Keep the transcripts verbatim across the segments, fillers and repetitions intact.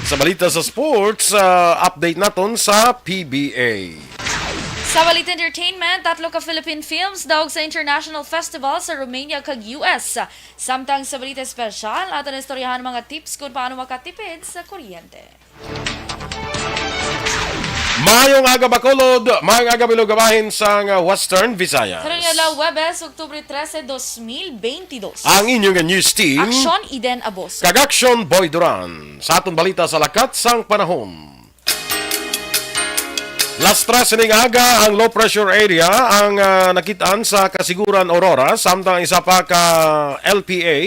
Sa balita sa sports, ah, update naton sa P B A. Sa balita entertainment, tatlo ka Philippine films daog sa international festival sa Romania kag U S. Samtang sa balita espesyal, aton istoryahan ang mga tips kung paano makatipid sa kuryente. Maayong aga, Bacolod. Maayong aga, Bilog, bahin sang, ah, Western Visayas. Karon nga adlaw, Huwebes, Oktubre trese, dos mil beintidos. Ang inyo nga news team, Aksyon, Eden Aboso. Kag Aksyon, Boy Duran. Sa aton balita sa lakat sang panahon. Las tres ning aga, ang low pressure area ang, ah, nakitaan sa Casiguran, Aurora, samtang isa pa ka L P A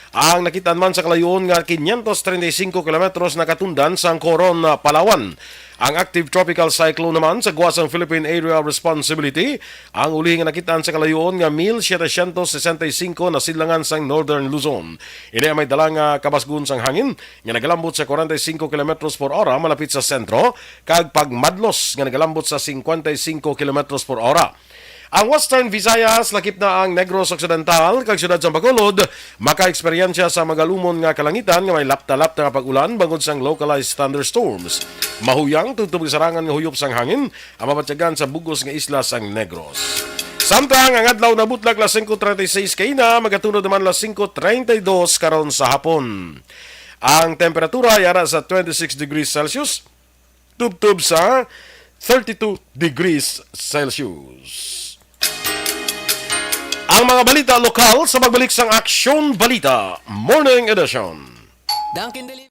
ang nakitaan man sa kalayoon nga quinientos treinta y cinco kilometros nakatundan sang Coron, ah, Palawan. Ang active tropical cyclone naman sa gwa sang Philippine Area Responsibility ang uli nga nakitaan sa kalayoon nga mil setecientos sesenta y cinco na sidlangan sang Northern Luzon. Ini ang may dala nga kabasgon sang hangin nga nagalambot sa kwarenta y cinco kilometros por ora malapit sa sentro, kag pagmadlos nga nagalambot sa singkwenta y singko kilometros por ora. Ang Western Visayas, lakip na ang Negros Occidental, kag siyudad sang Bacolod, makaeksperyensya sa magalumon nga kalangitan nga may lapta-lapta nga pag-ulan bangod sang localized thunderstorms. Mahuyang tubtob gisarangan nga huyop sang hangin ang mabatyagan sa bug-os nga isla sang Negros. Samtang ang adlaw nabutlak las singko treinta y seis kaina, magatunod naman las singko treinta y dos karon sa hapon. Ang temperatura yara sa twenty-six degrees Celsius, tubtob sa thirty-two degrees Celsius. Ang mga balita lokal sa pagbalik sang Aksyon Balita Morning Edition. Dunkin' Delivery.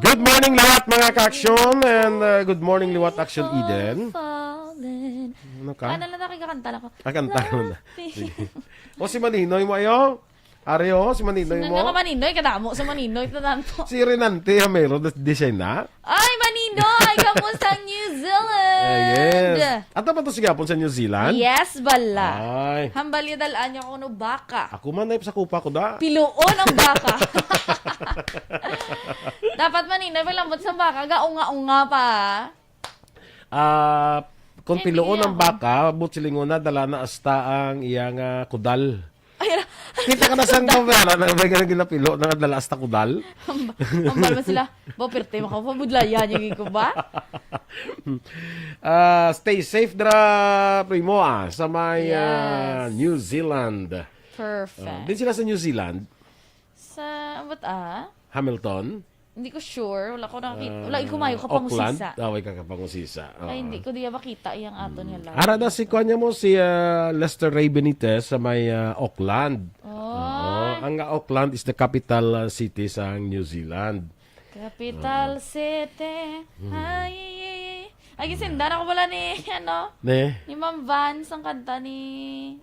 Good morning lahat, mga ka-aksyon, and, uh, good morning liwat, Aksyon Eden. Falling. Ano ka? Ano lang, nakikakanta lang ako. Ah, kanta ka muna. Sige. O, si Maninoy mo ayo? Ari, o, si Maninoy mo? Sino nga Maninoy? Kadamo sa Maninoy, tanan to. Si Renante Hamero, di, di siya na? Ay, Maninoy! Kamusta ang New Zealand? Ah, yes. Ato pa to sa gihapon sa New Zealand? Yes, bala. Ay. Hambal niya dalaan niya kuno baka. Ako man, ay, sa kupa ko da. Piluon ang baka. Dapat, Maninoy, malambot sa baka, gaunga-unga pa. Ah, kung Hindi piluon ang ako. Baka, buot silingon na, dala na asta ang iyang, ah, kudal. Ay, ala. Kita ka na sa Kudal. Novela, na may ganang ginapilo, na dala asta kudal. Hambal man sila, "Ba, pirte, makapabudlayan yung ko ba?" Ah, stay safe dra, primo, ah, sa may, ah, Yes. New Zealand. Perfect. Ah, din sila sa New Zealand? Sa, what, ah? Hamilton? Hindi ko sure. Wala ko nakakita. Ah, Wala, ikaw mayo ka Auckland? Pangusisa. Ah, wala ka kapangusisa. Ay, Oo. Hindi ko diya makita iyang ato niya Mm. lang. Ara na si kuwan niya mo, si, ah, Lester Ray Benitez sa may, ah, Auckland. Oy. Oo. Ang, ah, Auckland is the capital, ah, city sa New Zealand. Capital Oo. City. Mm. Ay, ay, ay, ay. Ay, gisindan ako pala ni, ano, Ne? ni Ma'am Vance ang kanta ni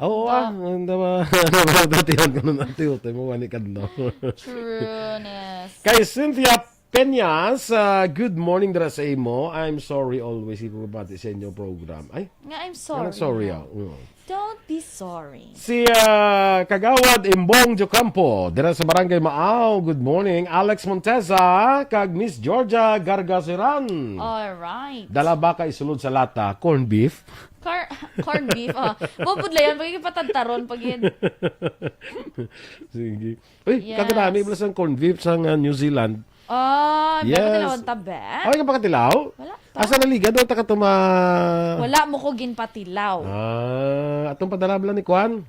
Ah, oo, Doc. Ah. Ang dama, ano ba, datihan ko nun, ate, utay mo, wani ka, no? Trueness. Kay Cynthia Peñas, ah, good morning dira sa imo. I'm sorry always, ipabati sa inyo program. Ay, Nga, I'm sorry, sorry, no? Ah. Mm. Don't be sorry. Si, ah, Kagawad Imbong Jocampo, dira sa Barangay Maaw. Good morning. Alex Monteza, kag Miss Georgia Gargaseran. All right. Dala baka isulod sa lata, corn beef. Car-, corn beef, oh. Bubudlayan, pag ipatadtaron, pag yun. Sige. Uy, Yes. kagadami pala sang corn beef sang, ah, New Zealand. Oh, Yes. Pagkatilawan ta, be? Ay, ka pagkatilaw? Wala pa. Asa naliga daw ta katuma? Wala mo ko ginpatilaw. Ah, atong padala bala ni Kwan?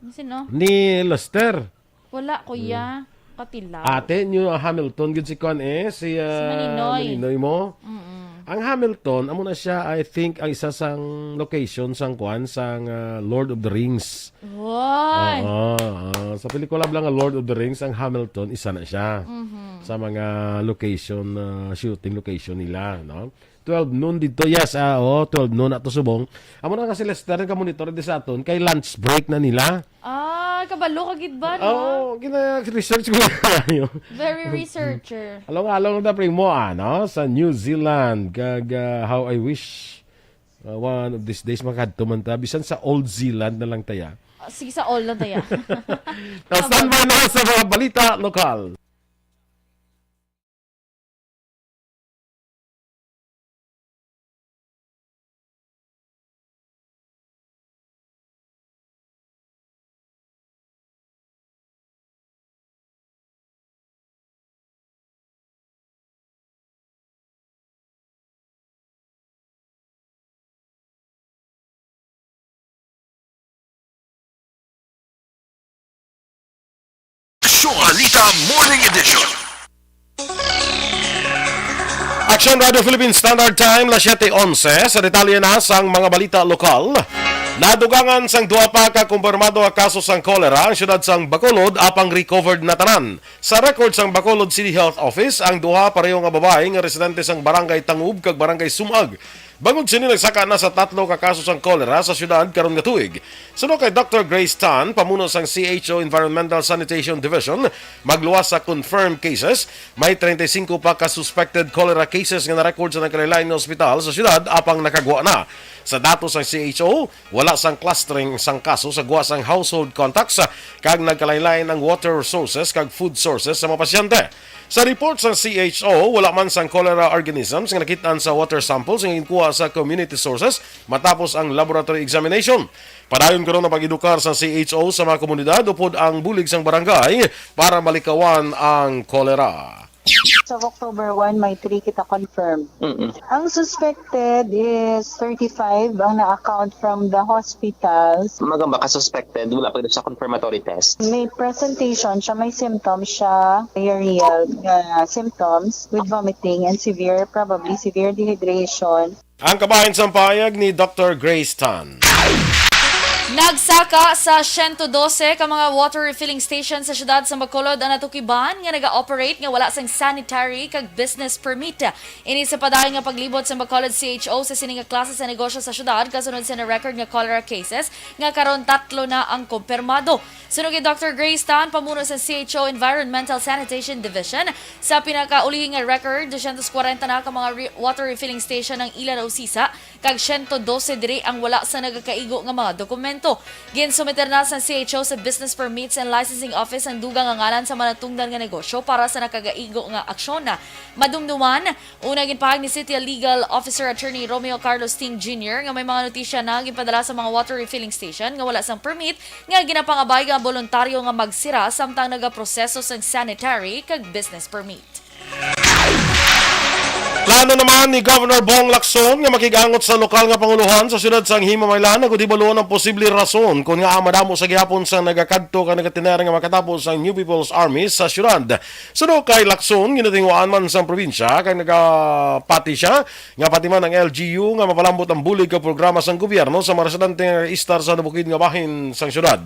Sino? Ni Lester. Wala, kuya. Hmm. Katilaw. Ate, New Hamilton, gid si Kwan eh. Si, Si ah, Maninoy. Maninoy mo. Mm-mm. Ang Hamilton, amo na siya, I think, ang isa sang location sang Kwan, sang, ah, Lord of the Rings. Woy! Oo, oo. Sa pelikula lang nga Lord of the Rings, ang Hamilton, isa na siya Mhm. sa mga location, ah, shooting location nila, no? Twelve noon dito, yes, ah, oh, twelve noon ato subong. Amo na nga si Lester, nagka-monitor di sa aton, kay lunch break na nila. Ah, kabalo ka gid ba, no? Oo, gina-research ko na kayo. Very researcher. Along-along na, primo, ano, sa New Zealand, kag, ah, how I wish Uh, one of these days, makadto man ta. Bisan sa Old Zealand na lang taya. Ah, sige, sa Old lang taya. Now, standby na sa mga balita lokal. Balita Morning Edition. Action Radio Philippine Standard Time, las siyete onse. Sa detalye na sang mga balita lokal, nadugangan sang duha pa ka kumpirmado nga kaso sang kolera ang siyudad sang Bacolod, apang recovered na tanan. Sa record sang Bacolod City Health Office, ang duha pareho nga babayi nga residente sang Barangay Tangub kag Barangay Sumag. Bangod sini, nagsaka na sa tatlo ka kaso sang kolera sa siyudad karon nga tuig. Suno kay Doctor Grace Tan, pamuno sang C H O Environmental Sanitation Division, magluwas sa confirmed cases, may treinta y cinco pa ka suspected cholera cases nga na-record sa nagkalain-lain nga ospital sa siyudad, apang nakagwa na. Sa datos sang C H O, wala sang clustering sang kaso sa gwa sang household contacts, kag nagkalain-lain ang water sources kag food sources sa mga pasyente. Sa report sang C H O, wala man sang cholera organisms nga nakit-an sa water samples nga ginkuha sa community sources matapos ang laboratory examination. Padayon karon ang pag-edukar sang C H O sa mga komunidad upod ang bulig sang barangay para malikawan ang kolera. As of October one, may three kita confirmed. Mm-mm. Ang suspected is thirty-five ang na-account from the hospitals. Magang baka suspected, wala pa gid sa confirmatory test. May presentation siya, may symptoms siya, diarrheal nga symptoms with vomiting and severe, probably severe dehydration. Ang kabahin sang pahayag ni Doctor Grace Tan. Nagsaka sa siyento dose ka mga water refilling station sa siyudad sa Bacolod ang natukiban nga naga-operate nga wala sang sanitary kag business permit. Ini sa padayon nga paglibot sa Bacolod C H O sa sini nga klase sa negosyo sa siyudad, kasunod sa na-record nga cholera cases nga karon tatlo na ang kumpirmado. Suno kay Doctor Grace Tan, pamuno sa C H O Environmental Sanitation Division, sa pinakaulihi nga record, dosyentos kwarenta na ka mga re-, water refilling station ang ila nausisa, kag siyento dose diri ang wala sa nagakaigo nga mga dokumento. Ginsumiter na sa C H O sa Business Permits and Licensing Office ang dugang nga ngalan sa mga natungdan nga negosyo para sa nakagaigo nga aksyon. Madumduman, una, ginpahayag ni City Legal Officer Attorney Romeo Carlos Ting Junior nga may mga notisya na ginpadala sa mga water refilling station nga wala sang permit nga ginapangabay nga boluntaryo nga magsira samtang nagaproseso sang sanitary kag business permit. Plano naman ni Governor Bong Lacson nga makig-angot sa lokal nga pangulohan sa siyudad sang Himamaylan agud hibaluon ang posible rason kon ngaa madamo sa gihapon sang nagakadto kag nagatener nga makatapos ang New People's Army sa siyudad. Suno kay Lacson, ginatinguhaan man sang probinsya kag nagapati sia nga pati man ang L G U nga mapalambot ang bulig kag programa sang gobyerno sa mga residente nga istar sa nabukid nga bahin sang siyudad.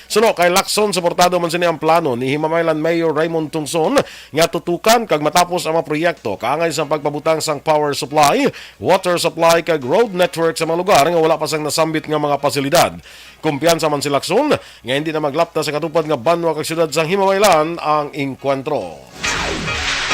Suno kay Lacson, suportado man sini ang plano ni Himamaylan Mayor Raymond Tungson nga tutukan kag matapos ang mga proyekto kaangay sa pagpabutang sang power supply, water supply, kag road network sa mga lugar nga wala pa sang nasambit nga mga pasilidad. Kumpiyansa man si Lacson nga hindi na maglapta sa katupad nga banwa kag siyudad sang Himamaylan ang engkwentro.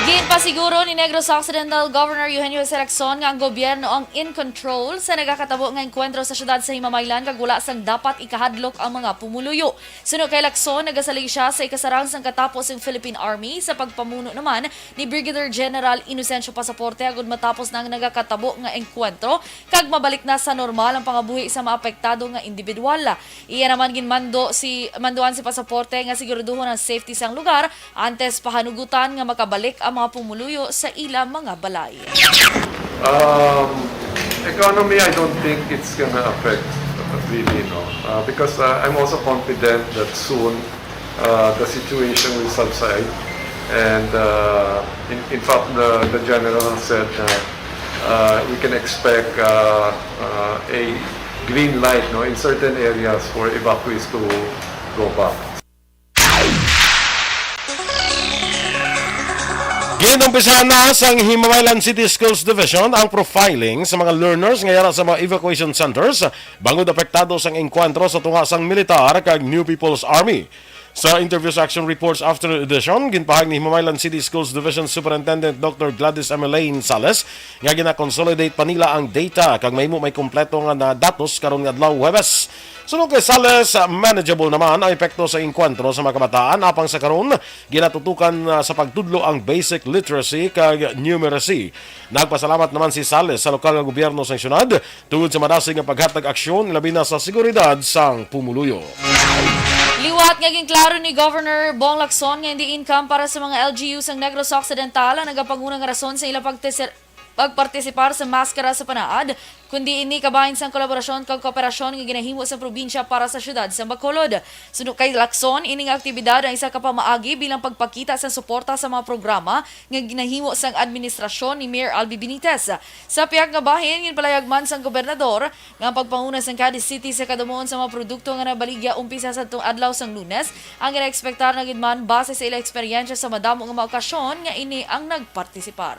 Ginpasiguro ni Negros Occidental Governor Eugenio Jose Lacson nga ang gobyerno ang in control sa nagakatabo nga engkwentro sa siyudad sa Himamaylan kag wala sang dapat ikahadlok ang mga pumuluyo. Suno kay Lacson, nagasalig sia sa ikasarang sang katapos sang Philippine Army sa pagpamuno naman ni Brigadier General Inocencio Pasaporte agud matapos na ang nagakatabo nga engkwentro kag mabalik na sa normal ang pangabuhi sa mga apektado nga individual. Iya naman ginmando si, manduan si Pasaporte nga siguraduhon ang safety sang lugar antes pahanugutan nga makabalik ang mga pumuluyo sa ila mga balay. Um, economy, I don't think it's gonna affect, uh, really, no? Uh, because, uh, I'm also confident that soon, uh, the situation will subside. And, uh, in, in fact, the, the general said that, uh, we can expect, uh, uh, a green light, no, in certain areas for evacuees to go back. Ginumpisahan na sang Himamaylan City Schools Division ang profiling sa mga learners nga yara sa mga evacuation centers bangod apektado sang engkwentro sa tunga sang militar kag New People's Army. Sa Interviews Action Reports Afternoon Edition, ginpahayag ni Himamaylan City Schools Division Superintendent Doctor Gladys Emelaine Sales nga gina-consolidate pa nila ang data kag mahimo may kompleto nga na datos karon nga adlaw, Huwebes. Suno kay Sales, manageable naman ang epekto sa engkwentro sa mga kabataan, apang sa karon ginatutukan, ah, sa pagtudlo ang basic literacy kag numeracy. Nagpasalamat naman si Sales sa lokal nga gobyerno sang syudad tungod sa madasig nga paghatag aksyon, ilabi na sa seguridad sang pumuluyo. Liwat nga ginklaro ni Governor Bong Lacson nga hindi income para sa mga L G U sang Negros Occidental ang nagapanguna nga rason sa ilang pagteser-, pagpartisipar sa maskara sa panaad, kundi ini kabahin sang kolaborasyon kag kooperasyon nga ginahimo sa probinsya para sa siyudad sa Bacolod. Suno kay Lacson, ini nga aktibidad ang isa ka pamaagi bilang pagpakita sa suporta sa mga programa nga ginahimo sang administrasyon ni Mayor Albi Benitez. Sa pihak nga bahin, ginpalayag man sang gobernador nga ang pagpanguna sang Cadiz City sa kadumuon sa mga produkto nga nabaligya umpisa sa adlaw sang Lunes ang ginaekspektar na gid man base sa ila eksperyensya sa madamo nga mga okasyon nga ini ang nagpartisipar.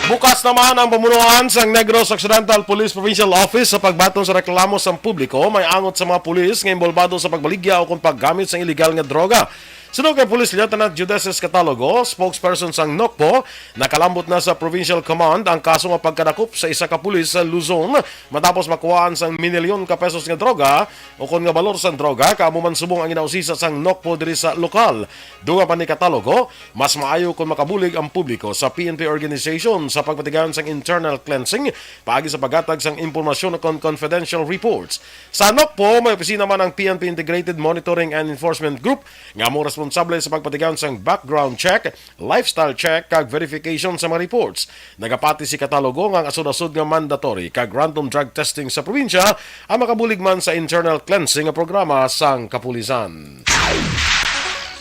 Bukas naman ang pamunuan sang Negros Occidental Police Provincial Office sa pagbaton sa reklamo sang publiko may angot sa mga pulis nga inbolbado sa pagbaligya o kon paggamit sang iligal nga droga. Suno kay Police Lieutenant Judeces Catalogo, spokesperson sang NOCPO, nakalambot na sa Provincial Command ang kaso nga pagkadakop sa isa ka pulis sa Luzon matapos makuhaan sang minilyon ka pesos nga droga o kon nga balor sang droga, kaamo man subong ang ginausisa sang NOCPO diri sa lokal. Dunga pa ni Catalogo, mas maayo kon makabulig ang publiko sa P N P organization sa pagpatigayon sang internal cleansing paagi sa paghatag sang impormasyon kon confidential reports. Sa NOCPO, may opisina man ang P N P Integrated Monitoring and Enforcement Group nga amo responsable sa pagpatigayon sang background check, lifestyle check, kag verification sa mga reports. Nagapati si Catalogo nga ang asod-asod nga mandatory kag random drug testing sa probinsya ang makabulig man sa internal cleansing nga programa sang kapulisan.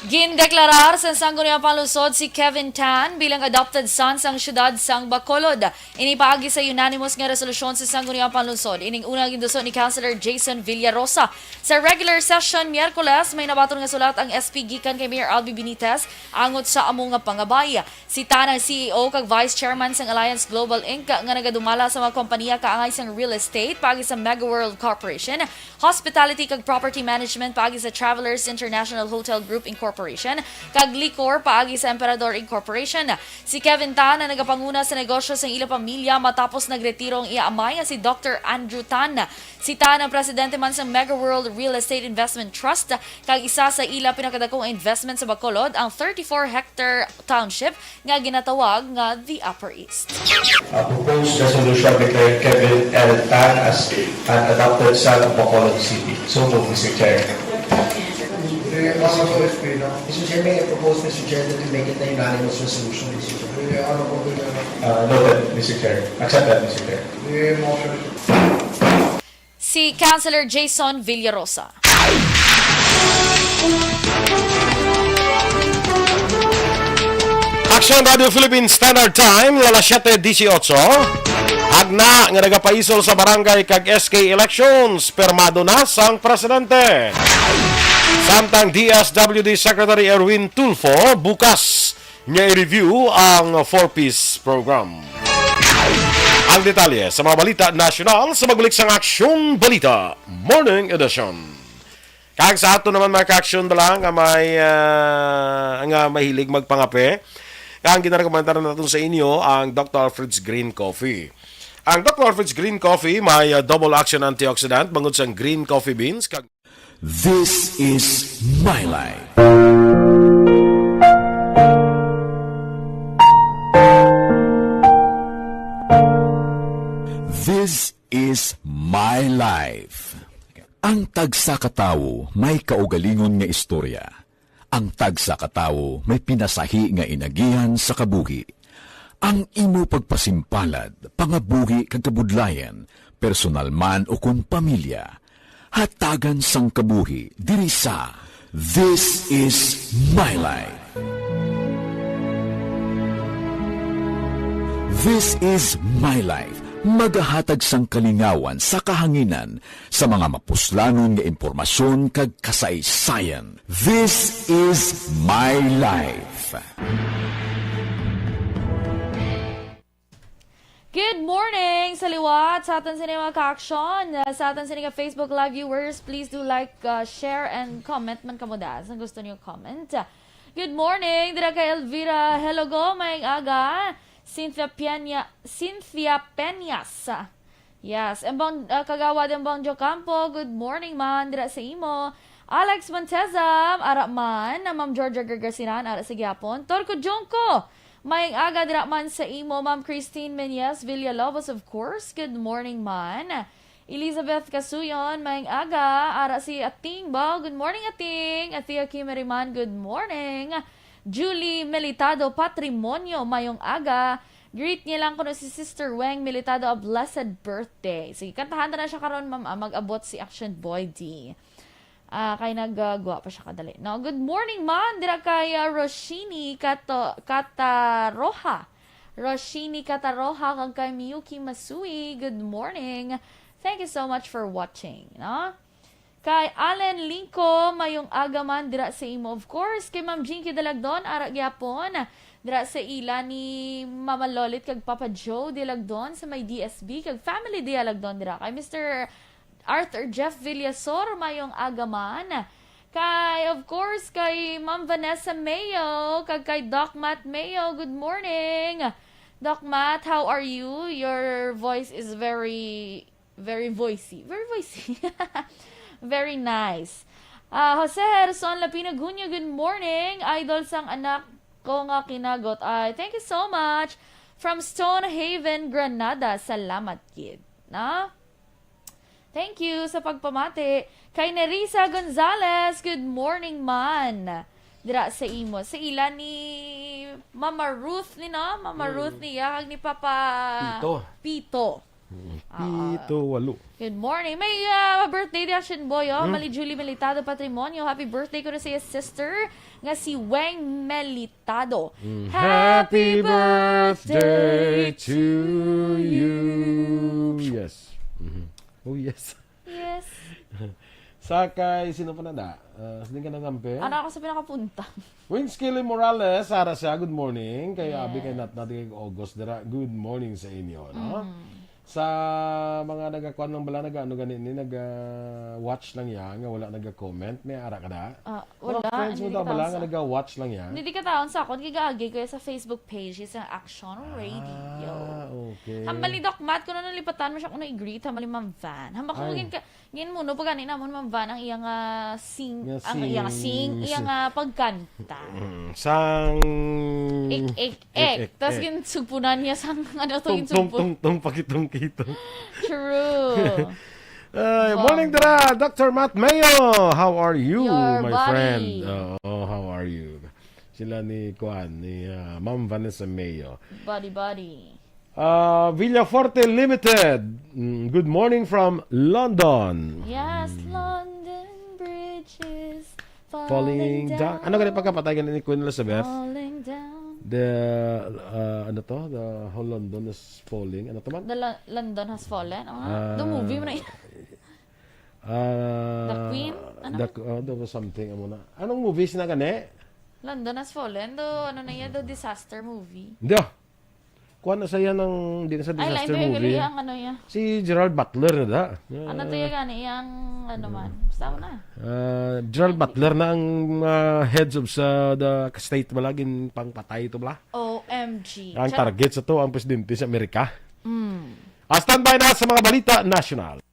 Gindeklarar sa Sangguniang Panlungsod si Kevin Tan bilang adopted son sang siyudad sang Bacolod. Ini paagi sa unanimous nga resolusyon sa Sangguniang Panlungsod. Ining una ginduso ni Councilor Jason Villarosa. Sa regular session Miyerkules, may nabaton nga sulat ang S P gikan kay Mayor Albi Benitez angot sa amo nga pangabay. Si Tan ang C E O kag Vice Chairman sang Alliance Global Inc nga nagadumala sa mga kompanya kaangay sang real estate paagi sa Mega World Corporation, hospitality kag property management paagi sa Travelers International Hotel Group Incorporation, kag liquor paagi sa Emperador Incorporation. Si Kevin Tan ang nagapanguna sa negosyo sang ila pamilya matapos nagretiro ang iya amay nga si Doctor Andrew Tan. Si Tan ang presidente man sa Mega World Real Estate Investment Trust, kag isa sa ila pinakadakong investment sa Bacolod ang thirty-four hectare township nga ginatawag nga The Upper East. A proposed resolution declaring Kevin L. Tan as an adopted son of Bacolod City. So moved, Mister Chair. Mister Chair, may I propose, Mister Chair, that we make it a unanimous resolution, Mister Chair? Uh, noted, Mister Chair. Accepted, Mister Chair. Si Councilor Jason Villarosa. Aksyon Radio Philippine Standard Time, alas siyete dieciocho. Hagna nga nagapaisol sa barangay kag S K elections, pirmado na sang presidente. Samtang D S W D Secretary Erwin Tulfo, bukas nga i-review ang Four Ps program. Ang detalye sa mga balita nasyonal sa pagbalik sang Aksyon Balita Morning Edition. Kag sa ato naman, mga ka-aksyon, bala nga may, ah, nga mahilig magpangape, ang ginarekomendar naton sa inyo ang Doctor Alfred's Green Coffee. Ang Doctor Alfred's Green Coffee may, ah, double action antioxidant bangod sang green coffee beans kag This is my life. This is my life. Ang tagsa ka tawo may kaugalingon nga istorya. Ang tagsa ka tawo may pinasahi nga inagihan sa kabuhi. Ang imo pagpasimpalad, pangabuhi kag kabudlayan, personal man o kon pamilya, hatagan sang kabuhi diri sa This Is My Life. This Is My Life, magahatag sang kalingawan sa kahanginan sa mga mapuslanon nga impormasyon kag kasaysayan. This Is My Life. Good morning sa liwat sa aton sini mga ka-aksyon. Sa aton sini nga Facebook Live viewers, please do like, uh, share, and comment man kamo da. Kung gusto niyo comment. Good morning, dira kay Elvira Helogo, maayong aga. Cynthia Peña, Cynthia Peñas. Yes, Embong, uh, Kagawad Embong Jocampo, good morning man, dira sa imo. Alex Montezam, ara man, Ma'am Georgia Gargasinan, ara sa gihapon. Torco Junco, maayong aga dira man sa imo, Ma'am Christine Menyes Villalobos, of course. Good morning man. Elizabeth Casuyon, maayong aga, ara si Ating Bao. Good morning, Ating. Athea Kimeriman, good morning. Julie Melitado Patrimonio, maayong aga. Greet niya lang kuno si Sister Weng Militado a blessed birthday. Sige, kantahan ta na siya karon, ma'am, ah, mag-abot si Action Boy D. Ah, kay nagagwa pa siya kadali. No, good morning, ma'am. Dira kay, ah, Roshini Kato-, Kataroha. Roshini Kataroha kag kay Miyuki Masui. Good morning. Thank you so much for watching, no? Kay Allen Lingko, mayong aga man dira sa imo. Of course, kay Ma'am Jinky Dalagdon, ara gyapon. Dira sa ila ni Mama Lolit kag Papa Joe Dalagdon sa may D S B, kag family Dalagdon dira. Kay Mister Arthur Jeff Villasor, mayong aga man. Kay, of course, kay Ma'am Vanessa Mayo, kag kay Doc Matt Mayo, good morning. Doc Matt, how are you? Your voice is very, very voicy. Very voicy. Very nice. Ah, Jose Herson Lapina Gunya, good morning. Idol sang anak ko nga kinagot. Ay, thank you so much. From Stonehaven, Granada. Salamat, kid. Na? Thank you sa pagpamati. Kay Nerissa Gonzalez, good morning, man. Dira sa imo. Sa ila ni Mama Ruth ni, no? Mama Mm. Ruth niya, kag ni Papa Pito. Pito. Mm. Oo. Pito, walo. Good morning. May, ah, birthday di Action Boy, oh. Mm. Mali Julie Militado Patrimonio. Happy birthday ko na sa iya sister nga si Weng Militado. Mm. Happy Happy birthday birthday to to you. you. Yes. Mhm. Oh, yes. Yes. Sa kay, sino pa na da? Ah, sino ka nangampi? Ano ako sa pinakapunta? Wings Kelly Morales, Sara siya, good morning. Kay Abi, kay Yes. Nat Nat, kay August, dira, good morning sa inyo, no? Mm. Sa mga nagakuan lang bala, nag-ano gani ni, nag, ah, watch lang yan, nga wala naga-comment, may ara ka da? Ah, Mga wala, friends mo hindi daw bala ka nga taon sa naga-watch lang yan? Hindi ka taon sa akon, kay gaagi ko sa Facebook page sa Action Radio. Ah, okay. Hambal ni Doc Matt, kung ano lipatan mo siya, kung i-greet, hambal ni Ma'am Van. Hambal ko Ay. gin ka, gin mo, no, pag gani namon, Ma'am Van, ang iyang, ah, sing, Nga ang iyang sing, sing. Iyang, ah, pagkanta. Mm, sang Ik, ik, ik. Ik, ik, Tas ik. gin sugpunan niya sang, ano to, Tung, gin tung, sugpun. tung, tung, pakitong, kitong. True. Ay, Bong. morning, dira, Doctor Matt Mayo. How are you, Your my body. friend? Oo, how are you? Sila ni, kuan, ni, ah, Ma'am Vanessa Mayo. Body, body. Ah, Villaforte Limited. Mm, good morning from London. Yes, Mm. London Bridge is Falling falling down. down. Ano gani pagkapatay gani ni Queen Elizabeth? Falling down. The, ah, ano to? The whole London is falling. Ano to man? The Lo-, London Has Fallen? Oh, Ah, the movie mo na yun. ah, The Queen? Ano? The, oh, there was something, amo na. Anong movies na gani? London Has Fallen. Do, ano na yan? Do disaster movie. Hindi, ah. Kuha na sa yan ng, hindi na sa Ay, lain disaster to yung movie. gali ang ano yan. Si Gerard Butler na da. Ano to yung gani? Yung ano man. Basta mo na. Ah, Gerald Butler na ang, ah, heads of sa the state bala, ginpangpatay to bala. O M G. Ang Char- target sa to, ang presidente sa Amerika. Mm. Ah, standby na sa mga balita national.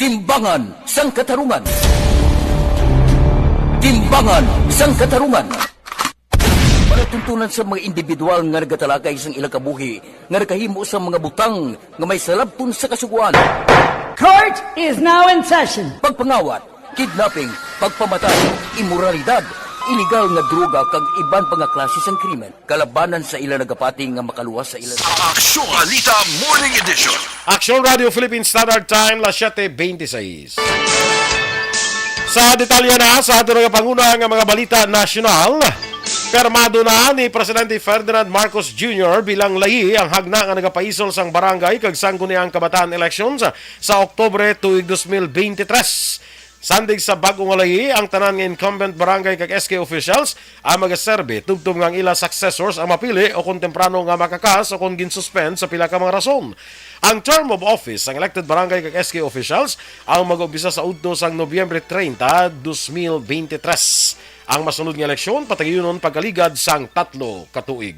Timbangan sang Katarungan. Timbangan sang Katarungan. Palatuntunan sa mga individual nga nagatalakay sang ilang kabuhi nga nakahimo sa mga butang nga may salabton sa kasugoan. Court is now in session. Pagpangawat, kidnapping, pagpamatay, imoralidad, iligal nga droga kag iban pa nga klase sang krimen kalabanan sa ila nagapati nga makaluwas sa ila. Aksyon Balita Morning Edition. Aksyon Radio Philippine Standard Time, las siete veintiséis. Sa detalye na sa aton nga panguna nga mga balita nasyonal, pirmado na ni Presidente Ferdinand Marcos Junior bilang layi ang hagna nga nagapaisol sang barangay kag sangguniang kabataan elections sa Oktubre tuig dos mil beintitres. Sandig sa bag-o nga layi, ang tanan nga incumbent barangay kag S K officials ang magaserbi, tubtob nga ang ila successors ang mapili o kon temprano nga makakas o kon ginsuspend sa pila ka mga rason. Ang term of office sang elected barangay kag S K officials ang mag-umpisa sa udto sang Nobyembre treinta, dos mil beintitres. Ang masunod nga eleksyon patagayunon pagkaligad sang tatlo ka tuig.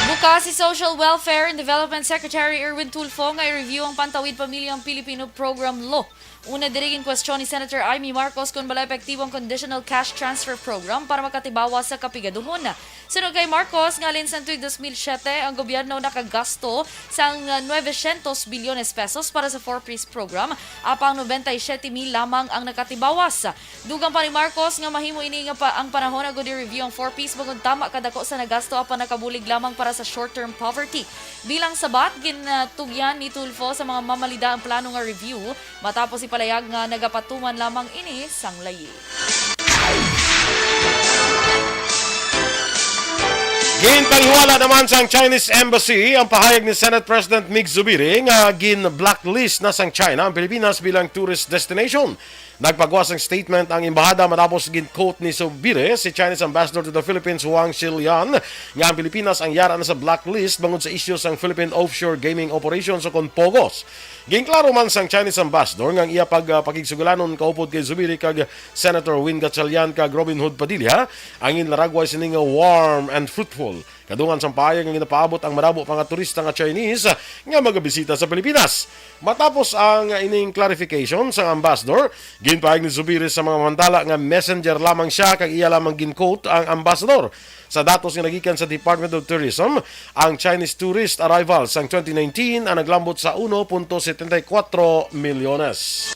Bukas si Social Welfare and Development Secretary Erwin Tulfo nga i-review ang Pantawid Pamilyang Pilipino Program Law. Una diri, ginkwestiyon ni Senator Imee Marcos kon bala epektibo ang conditional cash transfer program para makatibawa sa kapigaduhon. Suno kay Marcos, nga halin sang tuig dos mil siete, ang gobyerno nakagasto sang nueve cientos bilyones pesos para sa Four Ps program, apang noventa y siete mil lamang ang nakatibawas. Dugang pa ni Marcos nga mahimo ini nga pa ang panahon agud i-review ang Four Ps bangod tama kadako sa nagasto apan nakabulig lamang para sa short-term poverty. Bilang sabat, gintugyan ni Tulfo sa mga mamalida ang plano nga review matapos ipalayag nga nagapatuman lamang ini sang layi. Ginpanghiwala naman sang Chinese Embassy ang pahayag ni Senate President Mig Zubiri nga gin-blacklist na sang China ang Pilipinas bilang tourist destination. Nagpagawa sang statement ang embahada matapos gin-quote ni Zubiri si Chinese Ambassador to the Philippines, Wang Shilian, nga ang Pilipinas ang yara na sa blacklist bangod sa isyu sang Philippine Offshore Gaming Operations o kon POGOs. Ginklaro man sang Chinese Ambassador nga ang iya pag-, ah, pakigsugalanon kaupod kay Zubiri kag Senator Win Gatchalian kag Robin Hood Padilla ang ginlaragway sini nga warm and fruitful. Kadungan sang pahayag nga ginapaabot ang madamo pa nga turista nga Chinese nga magabisita sa Pilipinas. Matapos ang ining clarification sang ambassador, ginpahayag ni Zubiri sa mga mamantala nga messenger lamang siya kag iya lamang gin-quote ang ambassador. Sa datos nga nagikan sa Department of Tourism, ang Chinese tourist arrival sang twenty nineteen ang naglambot sa uno punto setenta y kuwatro milyones.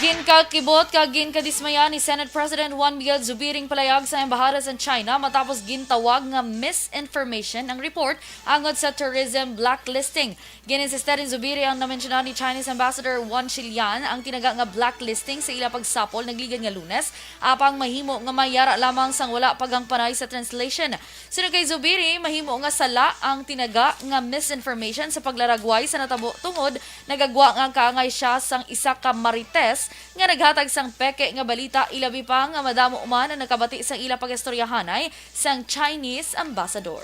Ginkakibot kag ginkadismaya ni Senate President Juan Miguel Zubiri ang palayag sa Embahada sa China matapos gintawag nga misinformation ang report angod sa tourism blacklisting. Gin-insiste ni Zubiri ang namensyona ni Chinese Ambassador Wang Shilian ang tinaga nga blacklisting sa ila pagsapol nagligad nga Lunes, apang mahimo nga mayara lamang sang wala paghangpanay sa translation. Suno kay Zubiri, mahimo nga sala ang tinaga nga misinformation sa paglaragway sa natabo tungod nagagwa nga kaangay siya sang isa ka marites nga naghatag sang peke nga balita, ilabi pa nga madamo man ang nakabati sang ila pagistoryahanay sang Chinese ambassador.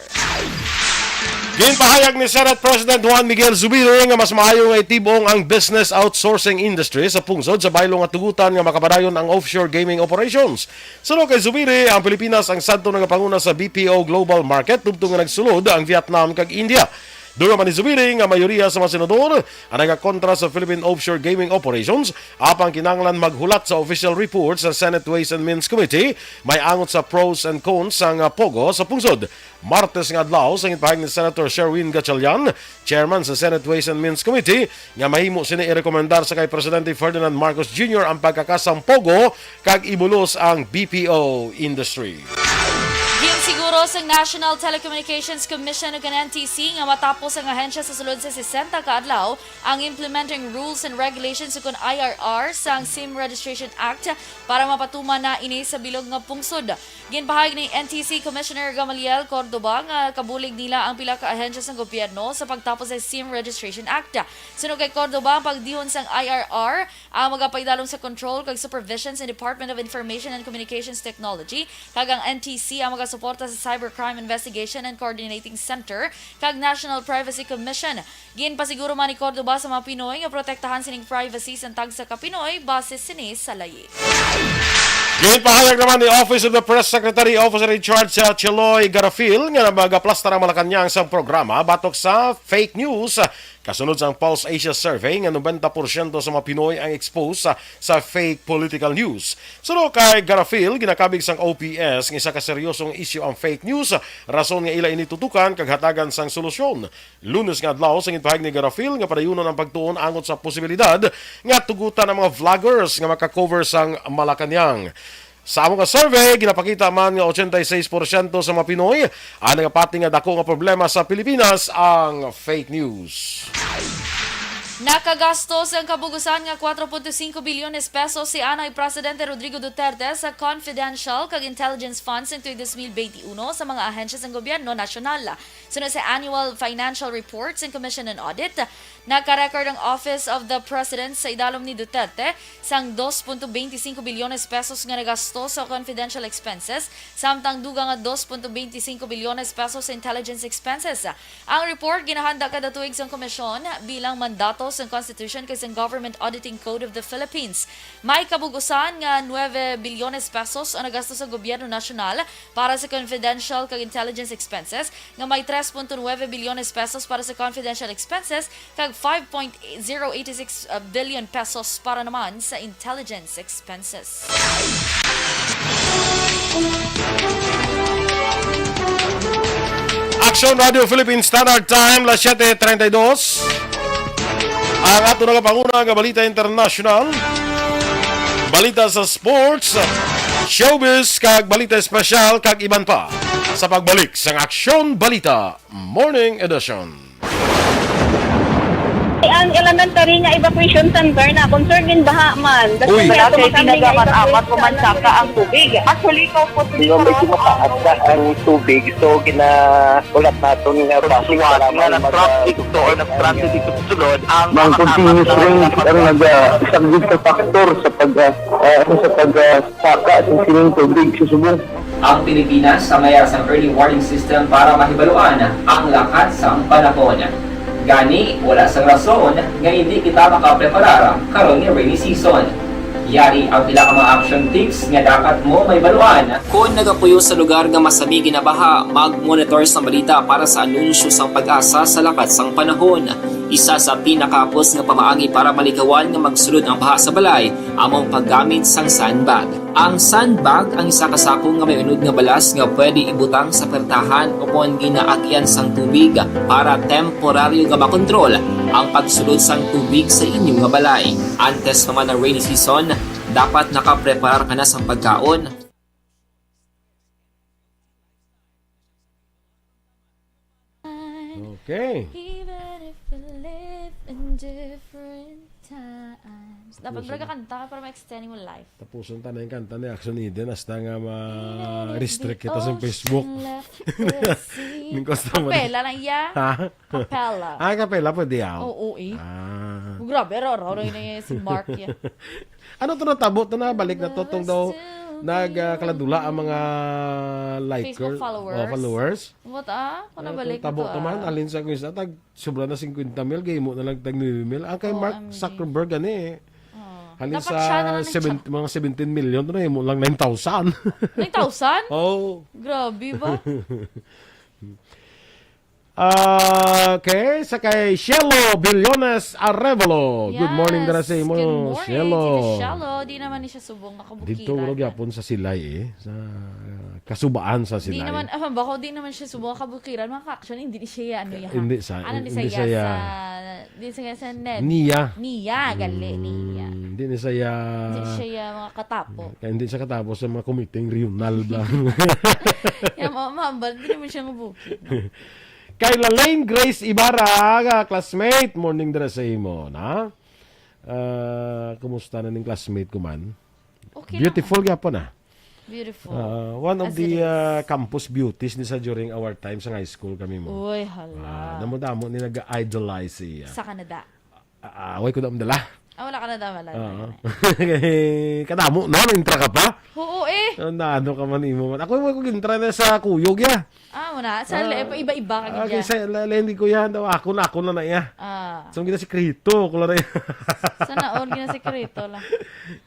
Ginpahayag ni Senate President Juan Miguel Zubiri nga mas maayo nga itib-ong ang business outsourcing industry sa pungsod sa baylo nga tugutan nga makapadayon ang offshore gaming operations. Suno kay Zubiri, ang Pilipinas ang sadto nga panguna sa B P O global market tubtob nga nagsulod ang Vietnam kag India. Dugang man ni Zubiri nga mayoriya sa mga senador ang nagakontra sa Philippine offshore gaming operations, apang kinahanglan maghulat sa official report sa Senate Ways and Means Committee may angot sa pros and cons sang, ah, POGO sa pungsod. Martes nga adlaw, sa ginpahayag ni Senator Sherwin Gatchalian, chairman sa Senate Ways and Means Committee, nga mahimo sini irekomendar sa kay Presidente Ferdinand Marcos Junior ang pagkakasang POGO kag ibulos ang B P O industry. Ginsiguro sang National Telecommunications Commission o kon N T C nga matapos ang ahensya sa sulod sa sesenta ka adlaw ang implementing rules and regulations o kon I R R sang SIM Registration Act para mapatuman na ini sa bilog nga pungsod. Ginpahayag ni N T C Commissioner Gamaliel Cordova nga kabulig nila ang pila ka ahensya sang gobyerno sa pagtapos sa SIM Registration Act. Suno kay Cordova, ang pagdihon sang I R R ang magapaidalom sa control kag supervision sa Department of Information and Communications Technology, kag ang N T C ang magasuporta sa Cybercrime Investigation and Coordinating Center kag National Privacy Commission. Ginpasiguro man ni Cordova sa mga Pinoy nga protektahan sining privacy sang tagsa ka Pinoy base sini sa layi. Ginpahayag naman ni Office of the Press Secretary, Officer in Charge sa Cheloy Garafil, nga magaplastar ang Malacañang sa programa batok sa fake news, kasunod sang Pulse Asia Survey nga nobenta porsyento sa mga Pinoy ang exposed sa, sa fake political news. Suno kay Garafil, ginakabig sang O P S nga isa ka seryosong isyu ang fake news, rason nga ila ini tutukan kag hatagan sang solusyon. Lunes nga adlaw, sa ginpahayag ni Garafil nga padayunon ang pagtuon angot sa posibilidad nga tugutan ang mga vloggers nga maka-cover sang Malacañang. Sa amo nga survey, ginapakita man nga ochenta y seis porsyento sa mga Pinoy ang nagapati nga dako nga problema sa Pilipinas ang fake news. Nakagastos ang kabugusan nga kuwatro punto singko bilyones pesos si anay Presidente Rodrigo Duterte sa confidential kag intelligence funds sang tuig dos mil benti uno sa mga ahensya sang gobyerno nasyonal. Suno sa annual financial report sang Commission on Audit, nagka-record ang Office of the President sa idalom ni Duterte sang dos punto benti singko bilyones pesos nga nagasto sa confidential expenses, samtang dugang nga dos punto benti singko bilyones pesos sa intelligence expenses. Ang report ginahanda kada tuig sang Komisyon bilang mandato sang Constitution kag sang Government Auditing Code of the Philippines. May kabug-usan nga nuebe bilyones pesos ang nagasto sa gobyerno nasyonal para sa confidential kag intelligence expenses, nga may tres punto nuebe bilyones pesos para sa confidential expenses kag five point zero eight six billion pesos para naman sa intelligence expenses. Action Radio Philippine Standard Time, las siete treinta y dos. Ang ato nagapanguna nga balita international, balita sa sports, showbiz, kag balita espesyal, kag iban pa, sa pagbalik sang Aksyon Balita Morning Edition. Ang elementary nga evacuation center na concerned in baha man. Uy. Wala kay tinaga man amat ko man saka ang tubig. Actually, ko po. Di ba may tumataas na ang tubig, so ginahulat naton nga basi nga nag-transit to or nag-transit ito sulod ang mga continuous rain ang nag-isang sa factor sa pag uh, sa pag uh, Saka sa sining tubig sa subong. Ang Pilipinas sa mayar sang early warning system para mahibaluan ang lakat sang panahon. Gani, wala sang rason nga indi kita makapreparar karon nga rainy season. Yari ang pila ka mga action tips nga dapat mo mahibaluan. Kon nagapuyo sa lugar nga masami ginabaha, mag-monitor sang balita para sa anunsyo sang PAGASA sa lakat sang panahon. Isa sa pinakahapos nga pamaagi para malikawan nga magsulod ang baha sa balay amo ang paggamit sang sandbag. Ang sandbag ang isa ka sako nga may unod nga balas nga pwede ibutang sa pertahan ukon ginaagyan sang tubig para temporaryo nga makontrol ang pagsulod sang tubig sa inyo nga balay. Antes pa man ang rainy season, dapat nakapreparar ka na sang pagkaon, Okay. Even if we live in different times. Dapat Tapuson. Talaga kanta ka para ma-extend mo life. Tapuson ta na yung kanta ni Action Eden hasta nga ma-restrict kita sa Facebook. Ning customer. Kapela lang iya. Ha? Capella. Ah, capella pwede yaw. Oo, eh. Ah. Grabe, aro, aro, aro, yun eh, si Mark, yeah. Ano to natabo to na? Balik na to tong daw nagkaladula ang mga likers. Facebook followers. Oh, followers. What ah? Kung nabalik tabo to man, alin sa kuya sa tag sobra na fifty mil, gay mo na lang tag nine mil. Ang kay oh, Mark Zuckerberg gani eh. Oh. Halin sa seven, mga seventeen million to na mo lang nine thousand. Nine thousand? Oh. Grabe ba? Okay, sa kay Shelo Billones Arevalo. Good morning dira sa imo, Shelo. Good morning, Shelo. Di naman ni siya subong makabukiran. Dito ro gyapon sa Silay eh, sa kasubaan sa Silay. Di naman, ah, bako di naman siya subong makabukiran, mga ka-action, hindi ni siya ano ya. Hindi sa, ano ni siya sa, di sa sa net. Niya. Niya, gali niya. Hindi ni siya. Hindi siya mga katapo. Kaya hindi siya katapo sa mga committee regional ba. Ya, mama, di naman siya mabukid. Kay Lalaine Grace Ibarra, nga classmate, morning dira sa imo, na? Ah, kumusta na ning classmate ko man? Okay lang. Beautiful gyapon ah. Beautiful. Ah, one of As the it is. ah, campus beauties ni sa during our time sa high school kami mo. Uy, hala. Ah, damo-damo ni nag-idolize siya. Sa Canada. Ah, away ko na madala. Ah, wala ka na daw, wala. Oo. Kadamo, no? Intra ka pa? Oo eh. Ano, ano ka man imo man. Ako, ako intra na sa kuyog, ya. Ah, muna. Sa ah, iba-iba ka ah, gid. Sa la, hindi ko yan daw. Ako na, ako na na iya. Ah. So, gina sikreto ko lang na iya. Sana all gina sikreto lang.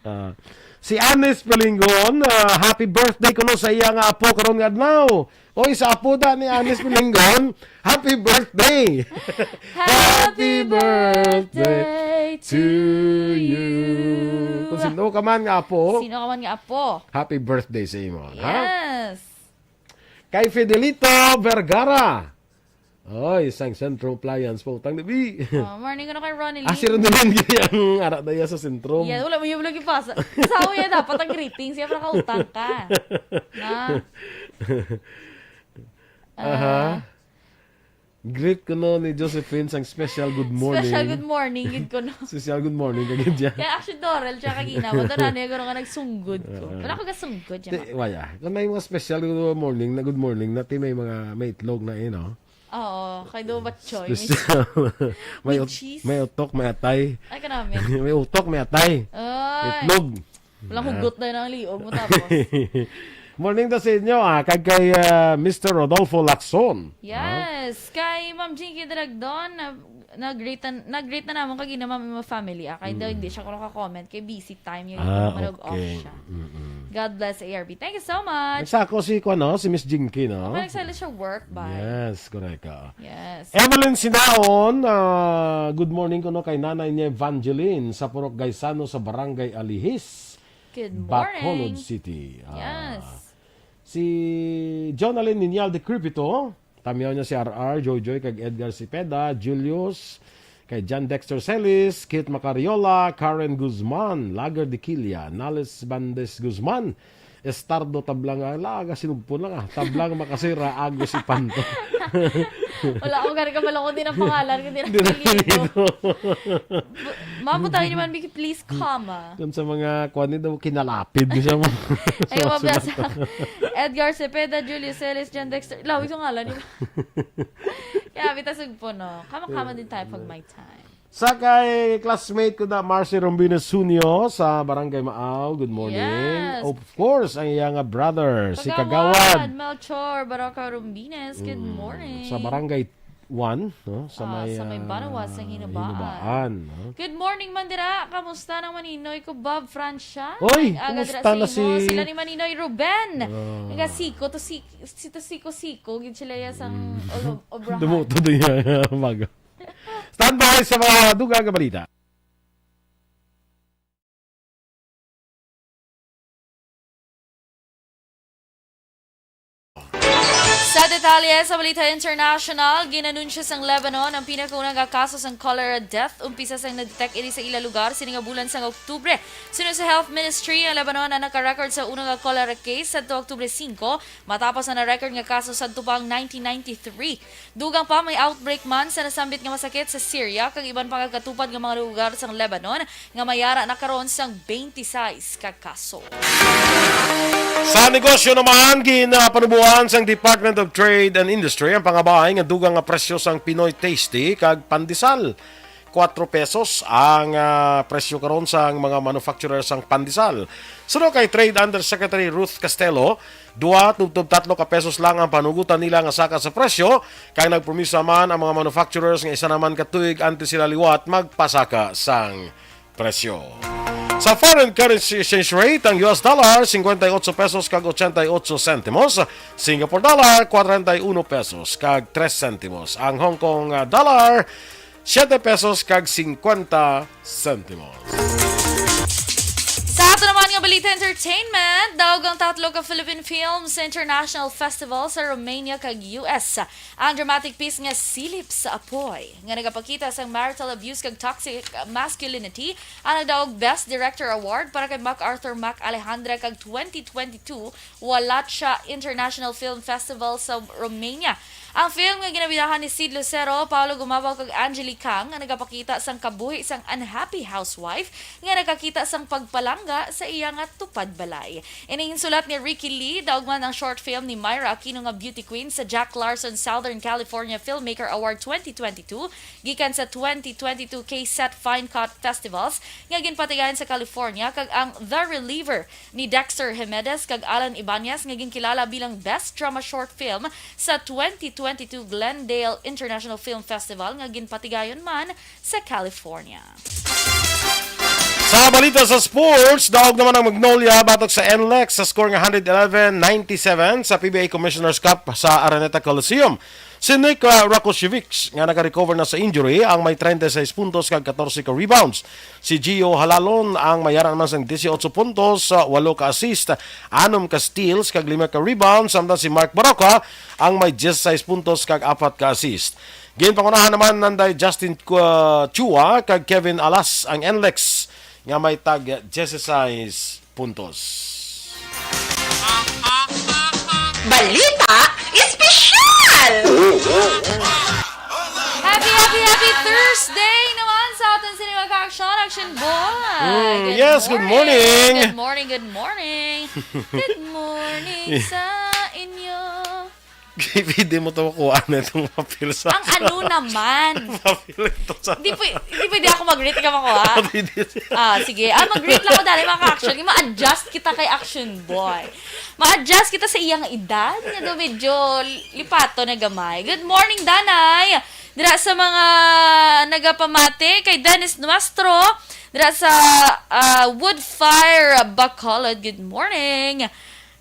Ah. Si Anis Palingon, ah, happy birthday kuno sa iya nga apo karon nga adlaw. Oy, sa apo da ni Anis Palingon, happy birthday! Happy birthday to you. Kung sino ka man nga apo, Sino ka man nga apo? Happy birthday sa imo, ha? Yes. Kay Fidelito Vergara. Oy, sang Centro Appliance po. Tang Debi. Oh, morning ko na kay Ronnie Ah, si Lee. Ronnie Lee ang ara na iya sa Centro. Yeah, wala mo yung vlog ipasa. Sa ako yan, dapat ang greetings. Siya, para kautang ka. Na. Aha. Ah. Greet ko no ni Josephine sang special good morning. Special good morning, yun ko no. Special good morning, kagid siya. Kaya actually, Dorel, siya kagina, madara niya gano'n nga nagsunggod ko. Ah. Wala ko gasunggod siya, Di, ma. Wala. Kung may mga special good morning, na good morning, na ti may mga, may itlog na eh, no? Oo, kay do ba choy? Special. May With ut-, cheese? May utok, may atay. Ay, ka namin. May utok, may atay. Ay. Itlog. Walang Ah. hugot na yun ang liog mo tapos. Morning daw sa inyo, ah, kag kay, ah, Mister Rodolfo Lacson. Ah. Yes, kay Ma'am Jinky Dragdon, na, na-greet na, na-greet na namon kagina, Ma'am, yung family, ah, kay daw Mm. hindi siya ko naka-comment, kay busy time yung Ah, manag-off okay. siya. Mm-mm. God bless, A R B. Thank you so much. Nagsako si, kuwan, no? Si Miss Jinky, no? Kapag nagsalis siya work, bye. Yes, correct, ah. Yes. Evelyn Sinaon, ah, good morning kuno kay nanay niya Evangeline sa Purok Gaisano sa Barangay Alihis, Good Bacolod morning. City. Ah, Yes. si Jonalyn Niñal de Cripito, tamiyaw niya si R R, Joyjoy, kag Edgar Cepeda, Julius, kay John Dexter Celis, Kate Macariola, Karen Guzman, Lager de Quilla, Nales Bandes Guzman, Estardo Tablang, ah, laga, sinugpon lang, ah. Tablang Makasira, Agus Ipanto. Wala ako gani kabalo kung di na pangalan, kung di na Di na apelyido. apelyido. Bu-, mabutang niyo man, Vicky, please, comma. Kung sa mga, kuwan nito, kinalapid niya mo. Ay, Sa mabasa. sulat. Edgar Cepeda, Julius Celis, John Dexter. Lawig sa ngalan niyo. Kaya, bita sugpo, no? Kama-kama din tayo pag may time. Sa kay classmate ko na, Marcy Rombines Junio sa Barangay Maaw. Good morning. Yes. Of course, ang iya nga brother, si Kagawad Kagawad. Melchor Baraka Rombines. Good Mm, morning. sa Barangay one, no? Sa Ah, may, sa may ah, Banawa, sa Hinubaan. Hinubaan, no? Good morning, Mandira. Kamusta nang maninoy ko, Bob Francia? Oy, Nag-aga dira kumusta sa na imo. si Sila ni Maninoy Ruben. Ah. Nga siko to si, si to siko-siko, gid sila ya sang Mm. olo-, obrahan. Dumuto din yan, baga. Standby sa mga dugang nga balita. Sa detalye sa balita international, ginanunsyo sang Lebanon ang pinakauna nga kaso sang cholera death umpisa sang na-detect ini sa ila lugar sini nga bulan sang Oktubre. Suno sa Health Ministry, ang Lebanon ang naka-record sa una nga cholera case sadto Oktubre singko, matapos ang na-record nga kaso sadto pa ang nineteen ninety-three. Dugang pa, may outbreak man sa nasambit nga masakit sa Syria kag iban pa nga katupad nga mga lugar sang Lebanon nga may ara na karon sang twenty-six ka kaso. Sa negosyo naman, ginapanuboan sang Department of Trade and Industry ang pangabahay nga dugang nga presyo sang Pinoy Tasty kag pandesal. Kuwatro pesos ang, ah, presyo karon sang mga manufacturer sang pandesal. Suno kay Trade Undersecretary Ruth Castelo, dua tubtob tatlo ka pesos lang ang panugutan nila nga saka sa presyo, kay nagpromisa man ang mga manufacturers nga isa naman ka tuig antes sila liwat magpasaka sang presyo. Sa foreign currency exchange rate, ang U S dollar, cincuenta y ocho pesos kag ochenta y ocho centimos, Singapore dollar, cuarenta y uno pesos kag tres centimos. Ang Hong Kong, ah, dollar, siete pesos kag cincuenta centimos. Sa ato naman nga balita entertainment, daog ang tatlo ka Philippine Films International Festival sa Romania kag U S. Ang dramatic piece nga Silip sa Apoy, nga nagapakita sang marital abuse kag toxic masculinity, ang nagdaog Best Director Award para kay MacArthur Mac Alejandra kag twenty twenty-two Wallachia International Film Festival sa Romania. Ang film nga ginabidahan ni Sid Lucero, Paolo Gumabao kag Angeli Kang nga nagapakita sang kabuhi sang unhappy housewife nga nakakita sang pagpalangga sa iya nga tupad balay. Ini ginsulat ni Ricky Lee, daog man ang short film ni Myra Aquino nga Beauty Queen sa Jack Larson Southern California Filmmaker Award twenty twenty-two, gikan sa twenty twenty-two K set Fine Cut Festivals nga ginpatigayon sa California, kag ang The Reliever ni Dexter Jimenez kag Alan Ibanez nga ginkilala bilang Best Drama Short Film sa twenty twenty-two Glendale International Film Festival nga ginpatigayon man sa California. Sa balita sa sports, daog naman ang Magnolia batok sa N L E X sa score nga one eleven ninety-seven sa P B A Commissioner's Cup sa Araneta Coliseum. Si Nick, uh, Rakocevic, nga naka-recover na sa injury, ang may treinta y seis puntos kag catorce ka rebounds. Si Gio Halalon ang may ara naman sang dieciocho puntos, uh, walo ka assist, anom ka steals, kag lima ka rebounds, samtang si Mark Baroka ang may dieciséis puntos kag apat ka assist. Ginpangunahan naman nanday Justin, uh, Chua kag Kevin Alas ang N L E X nga may tag dieciséis puntos. Balita Espesyal! Happy, happy, happy Thursday naman sa aton sini mga ka-action, Action Boy! Mm, yes, good morning. Good morning, good morning! Good morning sa inyo! Pwede mo to makuha na itong papel sa... Ang ano naman? Papel ito sa... Hindi pwede, hindi pwede ako mag-greet ka makuha? Pwede. Ah, sige. Ah, mag-greet lang ako dali, mga ka-action. Ma-adjust kita kay Action Boy. Ma-adjust kita sa iyang edad. Nga daw medyo lipato na gamay. Good morning, Danay. Dira sa mga nagapamati kay Dennis Nuestro. Dira sa ah, Woodfire, Bacolod. Good morning.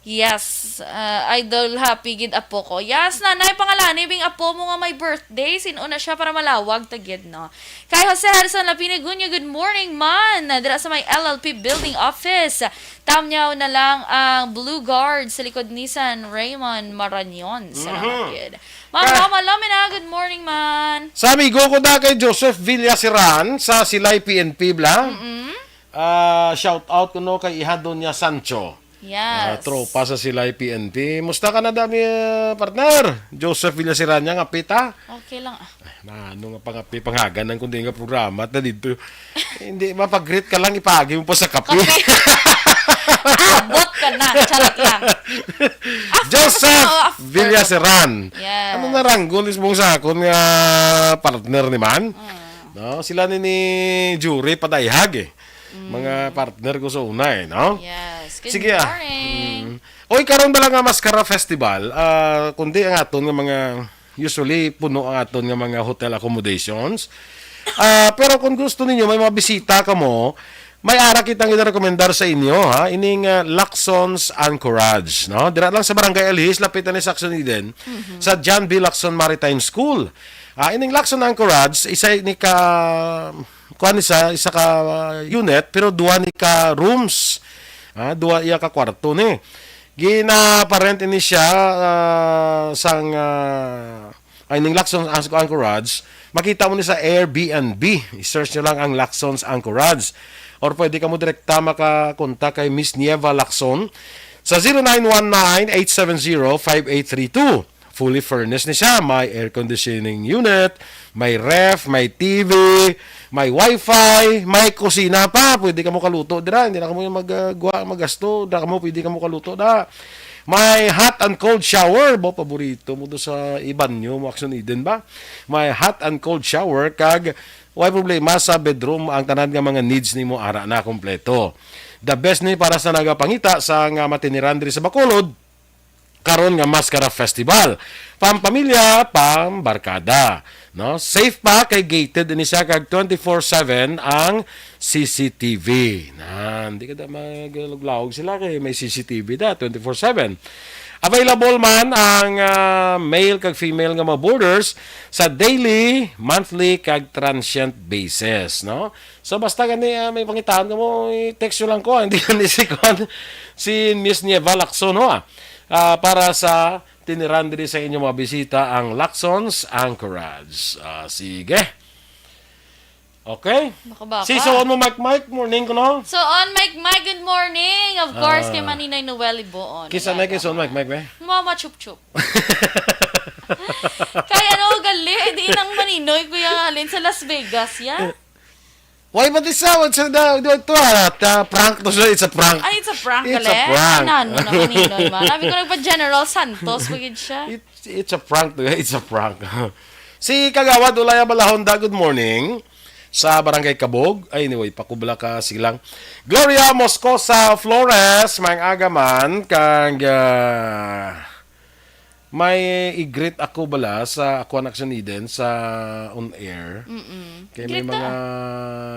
Yes, ah, idol, happy gid apo ko. Yes, nanay, pangalani bing apo mo nga may birthday. Sin-o na siya para malawag ta gid, no? Kay Jose Harrison Lapine Guño, good morning man. Dira sa may L L P Building Office. Tamyaw na lang ang Blue Guard sa likod ni San Raymond Marañon. Salamat Mhm. gid. Ma'am Roma Lomina, good morning man. Sa amigo ko na kay Joseph Villaseran sa Silay P N P bla. Ah, shout out ko no kay Iha Doña Sancho. Ah, Yes. tropa sa Silay P N P. Musta ka na dami, ah, partner? Joseph Villaseran niya nga pita. Okay lang ah. Na ano nga pangapi pangagan ng kundi nga programa ta dito. Hindi mapag-greet ka lang ipagi mo pa sa kape. Kape. Abot ka na. Charot lang. Joseph Oo, after. Villaseran. Yes. Ano na ranggol is mong sakon nga partner ni man? No, sila ni, ni Jury Padayhag eh. Mga partner ko sa una eh, no? Yes. Good Sige ah. morning. Mm. Oy, karon bala nga Mascara Festival, ah, kundi ang aton nga mga, usually puno ang aton nga mga hotel accommodations. Ah, pero kung gusto ninyo may mga bisita kamo, may ara kitang ginarekomendar sa inyo, ha, ining ah, Lacson's Anchorage, no? Dira lang sa Barangay Alhis, lapit na ni sa Action Eden, sa John B. Lacson Maritime School. Ah, ining Lacson Anchorage, isa ni ka kuan ni sa isa ka ah, unit pero duha ni ka rooms. Ah, duha iya ka kwarto ni. Ginaparent ini siya ah, sang ah, ay ning Lacson's Anch- Anchorage. Makita mo ni sa Airbnb. I-search nyo lang ang Lacson's Anchorage. Or pwede ka mo direkta makakontak kay Miss Nieva Lacson sa zero nine one nine, eight seven zero, five eight three two. Fully furnished ni siya. May air conditioning unit, may ref, may T V, may wifi, may kusina pa. Pwede ka mo kaluto dira. Hindi na kamo yung mag, uh, guwa, magasto. Dira kamo, pwede ka mo kaluto da. May hot and cold shower. Bo, paborito mo to sa ibanyo mo, Action Eden ba? May hot and cold shower. Kag, way problema sa bedroom. Ang tanan nga mga needs nimo ara na kompleto. The best ni para sa nagapangita sa nga matiniran diri sa Bacolod. Karon nga Mascara Festival. Pampamilya, pambarkada. No? Safe pa kay gated ini siya kag twenty-four seven ang C C T V. Na, hindi ka da maglawog-lawog sila kay may C C T V da twenty-four seven. Available man ang ah, male kag female nga mga boarders sa daily, monthly kag transient basis, no? So basta gani ah, may pangitaan ka mo, i-text nyo lang ko, hindi ni si kuan, si Miss Nieva Lacson, no? Ah, para sa tiniran diri sa inyong mga bisita ang Lacson's Anchorage. Ah, sige. Okay? Makabaka. Si Suon mo, Mike Mike, morning ko, no? So on, Mike Mike, good morning. Of course, Ah. Kay Maninoy Noel Iboon. Kisa na kay Suon, Mike Mike, eh? Mama Chup Chup. Kay ano, gali, di nang Maninoy, Kuya Alin, sa Las Vegas, ya? Why ba this sound? Sa da, da, ito, ah, ta, prank to siya. It's a prank. Ay, it's a prank, It's gali. a prank. Ano, ano, Maninoy, ma? Sabi ko, nagpa-General Santos, wagid siya. It's, it's a prank to, it's a prank. Si Kagawad Ulaya Balahonda, good morning. Sa Barangay Kabog. Ay, anyway, pakubla ka, sige lang. Gloria Moscosa Flores, maayong aga man, kag ah, May i-greet ako bala sa Akuan Action Eden sa on air. Mm-mm. Kay may Greet na. mga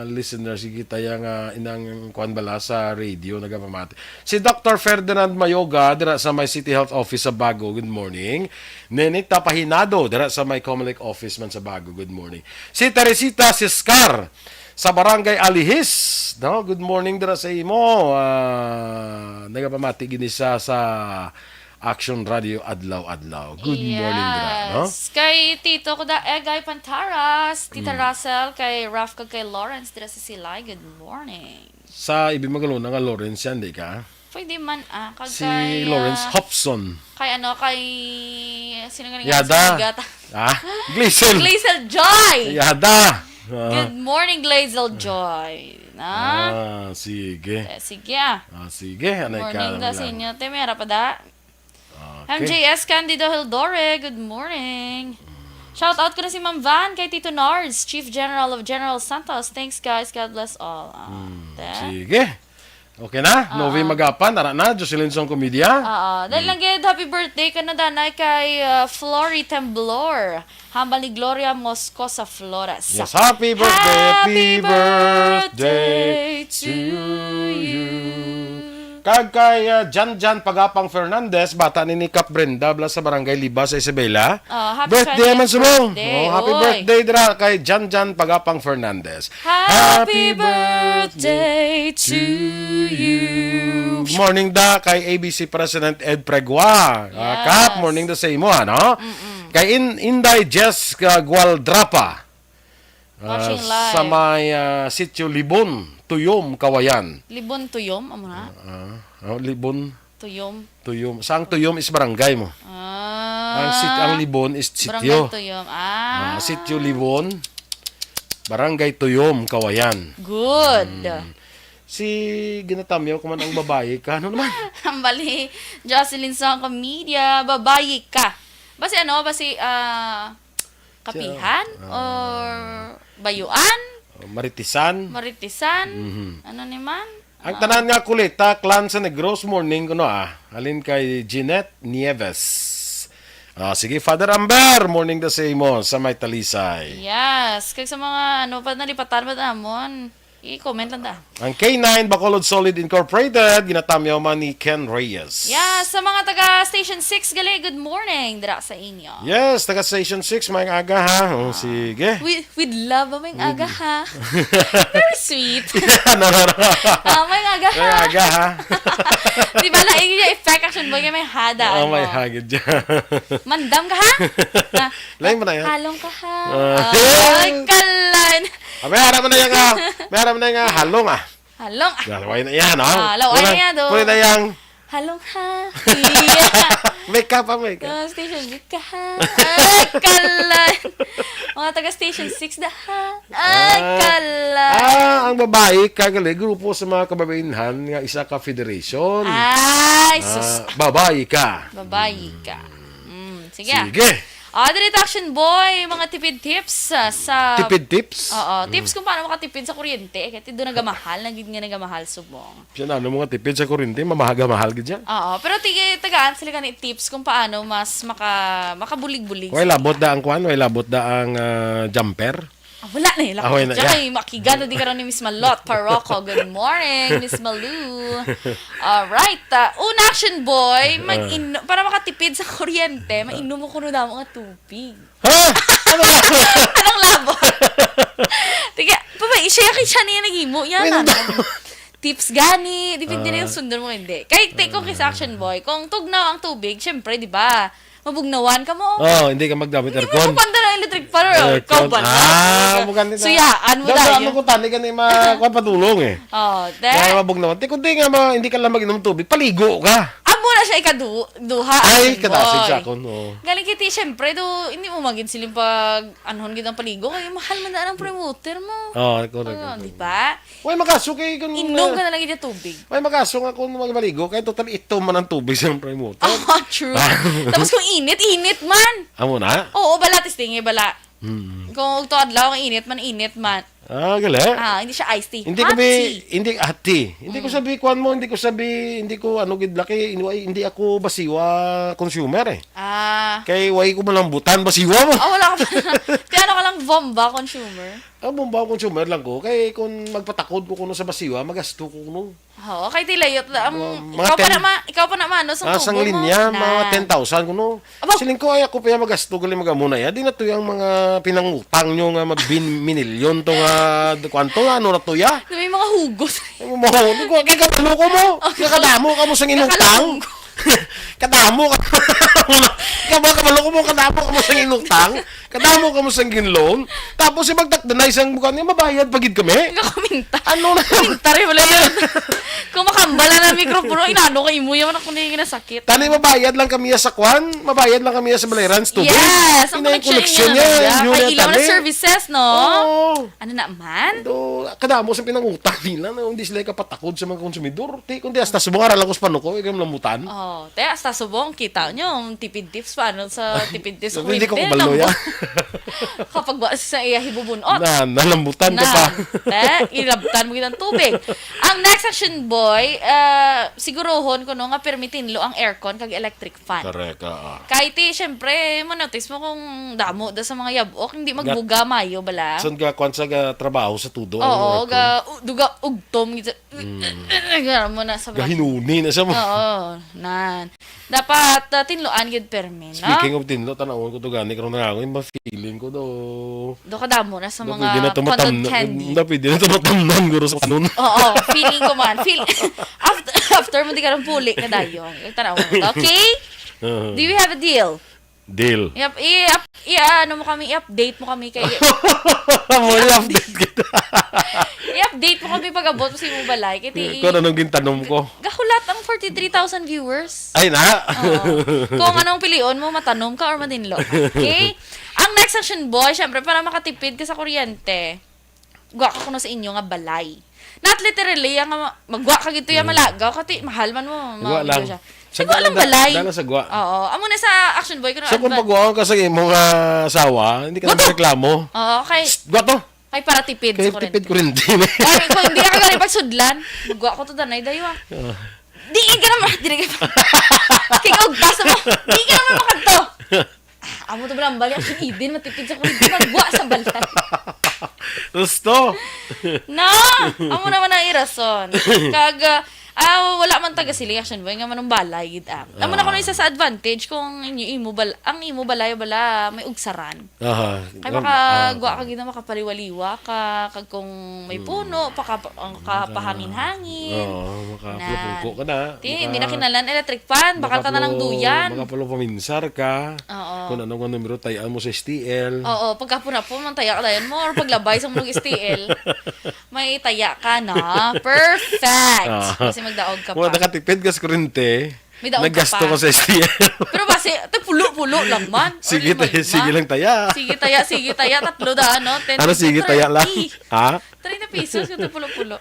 listeners, kita ya nga inang kuan bala sa radio, nagapamati. Si Doctor Ferdinand Mayoga, dira sa may City Health Office sa Bago, good morning. Nenita Pahinado, dira sa may Comelec Office man sa Bago, good morning. Si Teresita Siscar, sa Barangay Alihis, no? Good morning dira sa imo. Ah, nagapamati gini sa, sa Action Radio adlaw-adlaw. Good morning dira, no? Yes. Kay Tito ko da Egay Pantaras, Tita Mm. Russell, kay Ralph, kag kay Lawrence dira sa Silay. Good morning. Sa Ibi Magalona nga Lawrence yan, di ka? Pwede man, ah. Kag Si kay, Lawrence ah, Hobson. Kay ano, kay, sino nga nga Yada. sa Brigata? Ah? Glezel. Glezel Joy! Yada. Ah. Good morning, Glezel Joy. Na? Ah, sige. Eh, sige, ah. Ah, sige. Anay ka Morning da lang. sa inyo. Te, may harap pa da. Okay. M J S Candido Hildore, good morning. Shout out ko na si Ma'am Van kay Tito Nards, Chief General of General Santos. Thanks, guys. God bless all. Ah, Hmm, te. sige. Okay na? Oo. Novi Magapan, ara na, Jocelyn Song Comedia. Oo. Dahil Hmm. lang gid, happy birthday ka na, danay, kay, uh, Flory Temblor. Hambal ni Gloria Moscosa Flores. Yes, happy birthday, Happy happy birthday birthday to to you. you. Kag kay, uh, Jan Jan Pagapang Fernandez, bata ni ni Kap Brenda, bla sa Barangay Liba sa Isabela. Oh, happy Birthday twentieth man subong. birthday. Oh, happy Oy. birthday dira kay Jan Jan Pagapang Fernandez. Happy Happy birthday birthday to to you. you. Morning da kay A B C President Ed Pregua. Ah, Kap, Yes. morning da sa imo, ano? Mm-mm. Kay In-, Inday Jess, ah, Gualdrapa. Ah, Watching live. sa may, ah, Sitio Libon, Tuyom, Kawayan. Libon Tuyom, amo na? Ah, oh, Libon Tuyom. Tuyom. Sa ang Tuyom is barangay mo? Ah. Ang sit-, ang Libon is Barangay sitio. Tuyom. Ah. Ah, Sitio Libon, Barangay Tuyom, Kawayan. Good. Mm. Si Ginatamyaw ko man ang babayi ka. Ano naman? Ang bali, Jocelyn Song Comedia, babayi ka. Basi ano, basi, ah, Kapihan? Ah. Or Bayuan? Maritisan? Maritisan? Mhm. Ano ni man? Ang Ah. tanan nga kulita, clan sa Negros, morning kuno, ah. Halin kay Jeanette Nieves. Ah, sige, Father Amber, morning da sa imo, sa may Talisay. Yes. Kag sa mga, ano, pa nalipatan ba namon? I-comment lang da. Ang K nine Bacolod Solid Incorporated, ginatamyaw man ni Ken Reyes. Yeah, sa mga taga Station six gali, good morning dira sa inyo. Yes, taga Station six, maayong aga, ha? Oh, Ah. sige. With, with love, maayong With aga, ha? Very sweet. Yeah, no, no, no. Ah, maayong aga, Maayong ha? aga, ha? Di ba, lain yung effect, Action Boy, kay may hada, Oh, ano? may hagid dyan. Mandam ka, ha? Na, Lain mo na yan. Halong ka, ha? Ah. Ay, kalan. Ah, may harap mo na yan, ah. May harap mo na yan, ah. Halong, ah. Halong, ah. Laway na yan, ah. Ah, laway na Wala, yan, do. wala na yan. Halong, ha? Yeah. May ka pa, may ka. Ah, Station eight ka, ha? Ay, kalan. Mga taga Station six da, ha? Ay, Ah. kalan. Ah, ang babayi ka, gali, grupo sa mga kababainhan nga isa ka federation. Ay, Ah, sus. babayi ka. Babayi ka. Mm, sige. Sige. Ah, diri ta, Action Boy, mga tipid tips, ah, sa Tipid tips? Oo, Mm. tips kung paano makatipid sa kuryente. Kaya doon nagamahal, nagid nga nagamahal subong. Siya na, ano, mga tipid sa kuryente, mamahaga-mahal gid siya. Oo, pero tige, tagaan sila gani tips kung paano mas maka-, makabulig-bulig Way sa labot ila. da ang kwan, way labot da ang, ah, jumper. Ah, wala na, eh. Ah, wala na, Diyan yeah. kay makigan na di karon ni Miss Malot Parroco. Good morning, Miss Malu. Alright, ah, una, Action Boy, mag Ah. in-, para makatipid sa kuryente, mainom mo kuno damo nga tubig. Ha? Ano ba? Anong labo? Tiga, pa ba, siya kay siya niya naghimo yan, Wala. ano? Tips gani, depende na yung Ah. sundon mo, hindi. Kay, take ko kay sa Action Boy, kung tugnaw ang tubig, syempre, di ba, mabugnawan ka mo. Oh, hindi ka magdamit Hindi mo aircon. mapanda ng electric fan, or Aircon. ikaw ba na? Ah, bukan nila. Suyaan mo Dapat tayo. ano ko tani ka ni ma-, kwan padulong eh. Oh, Kaya then? mabugnawan. Te, kundi nga ma-, hindi ka lang mag-inom tubig, paligo ka. Amo na siya ikaduha, Ay, Action kadasig Boy. sa akon, oo. Galing kiti, syempre, do, hindi mo magid siling pag anhon gid ang paligo, kay mahal man na ang prime water mo. Oh, correct, Oh, correct. di ba? Way makaso kay kun, Inom uh, ka na lang gid yung tubig. Way makaso nga kung magmaligo, kay total ito man ang tubig sa prime water. Oh, true. Tapos kung init, init man. Amo na? Oo, bala, testingi, bala. Mm. Kung ugto adlaw, ang init man, init man. Ah, gali. Ah, hindi siya iced tea. Hindi Hot kami, tea. hindi, hot tea. Hindi ko Mm. sabi, kuwan mo, hindi ko sabi, hindi ko, ano, gid, laki, hindi, hindi ako basiwa consumer, eh. Ah. Kay, way ko malambutan, basiwa mo. Ah, wala ka pa. Kaya ano ka lang, bomba consumer? Ah, bomba consumer lang ko. Kay, kung magpatakod ko kuno sa basiwa, magasto ko kuno. Oo, kay tilayot lang. Mga, mga ikaw pa ten, na ma-, ikaw pa na mano sa ah, sang tubo mo. Linya, mga Na. ten thousand kuno. Aba! Siling ko, ay, ako pa yung magasto, gali mag-amo na ya. Di na to yung mga pinangutang nyo nga mabin-, minilyon to nga, kwanto nga, ano na to ya? Na may mga hugos. Ay, mo, mo, di ko, kay kabalo ko mo. Okay. Kay kadamo ka mo sang inutang. Kakalunggo. Kadamo ka. Kaba, kabalo ko mo, kadamo ka mo sang inutang. Kadamo ka mo sang ginloan. Tapos, si magtakdanay sang bukan niya, mabayad pa gid kami. Nga kuminta. Ano na? Kuminta rin wala yun. Kung makambala na ang mikropono, inano ka imo, yaman ako na yung nasakit. Tani, mabayad lang kami sa kwan, mabayad lang kami sa Balayran, sa tubig. Yes, ang Ina yung koleksyon, koleksyon niya, niya, yun kay niya, ilaw na tani. Services, no? Oo. Ano na man? Do, kadamo sa pinangutang nila, no? Hindi sila kapatakod sa mga konsumidor. Ti, kundi hasta subong, aral ako sa panuko, ikaw lambutan. Oh, te, hasta subong, kita nyo, ang tipid tips, paano sa tipid tips sa Hindi ko kuwinte, kabalo, ya. lambot. Kapag wa sa iya hibubunot. Na, nalambutan ka Na, pa. Te, ilabtan mo gid ang tubig. Ang next action, boy, ah, sigurohon ko, no, nga permitinlo ang aircon kag electric fan. Correct, oo. Kay ti, syempre, manotis mo kung damo da sa mga yabok, hindi Ga-, magbuga mayo bala. San ga, kwan sa ga trabaho sa tudo, Oo, ang aircon. ga, u-, duga, ugtom, gid sa, Mm. Gano mo na sa Gahinuni na siya mo. Oo, nan. Dapat, ah, tinloan gid permi, no? Speaking of tinlo, tanawon ko to gani, karon na ako, yung feeling ko do. Do kadamo na sa Dapat mga pwede na to matam-, cotton candy. Dapat pwede na to matamnan, guro, sa kanon. Oo, feeling ko man. Feel, after, after mo di ka nang puli ka dayon. Yung tanaw mo to. Okay? Uh-huh. Do we have a deal? Deal. Yep, i-, i-, ano mo kami, i-update mo kami kay Mo i-update kita. I-update mo kami pag abot mo sa imong balay. Kay ti-, Kung anong gintanom ko. Gahulat ang forty-three thousand viewers. Ay na. Oo. Kung anong pilion mo, matanom ka or matinlo ka. Okay? Ang next action, boy, syempre, para makatipid ka sa kuryente, gwa ka kuno sa inyo nga balay. Not literally, ang ma-, magwa ka gito yung Mm. malagaw, kati mahal man mo, Gwa ma-, lang. siya. Sa Sa gwa gwa lang lang da-, balay. Dala sa gwa. Oo. Amo na sa action, boy, kuno So, kung advan- pagwa ka sa imo nga asawa, hindi ka Gwa na to. reklamo. Oo, kay Psst, gwa to. Kay para tipid Kay sa tipid kuryente. kuryente. Ay, kung hindi ka gani pagsudlan, magwa ko to, danay, dayo, ah. Ah. Di ka naman, di ka, kay kaugtas mo, di ka naman makadto. Ah, amo to ba lang bali? Ang idin, matipid sa kuryente, magwa sa balay. Gusto. No! Amo naman ang irason. Kag, ah, ah, wala man taga sili action, boy, nga manumbalay, gid, ah. Amo na Ah. kuno isa sa advantage kung inyo imo bal-, ang imo balay bala may ugsaran. Aha. Kay Ram-, makagwa ah. ka gid na makapaliwaliwa ka, kag kung may Hmm. puno, paka-, ang Maka-, kapahangin-hangin. Oo, makapulupungko Na. ka na. Ti, hindi na Maka-, kinahanglan electric fan, bakal ka na lang makaplo-, duyan. Makaplo paminsar ka. Oo. Kung ano nga numero, tayaan mo sa S T L. Oo, pagkapon-apon, man taya ka dayon mo, or paglabay sa mga S T L. May taya ka na. Perfect. Ah. Kasi magdaog ka Kung pa. nakatipid ka sa kurente, May daog ka Naggasto pa. ko sa S T L. Pero basi, tagpulo-pulo lang man. Sige, Or lima-lima. sige lang taya. Sige taya, sige taya, tatlo daan, no? Ten, Ano, sige taya lang? thirty. Ha? Thirty pesos kung tagpulo-pulo.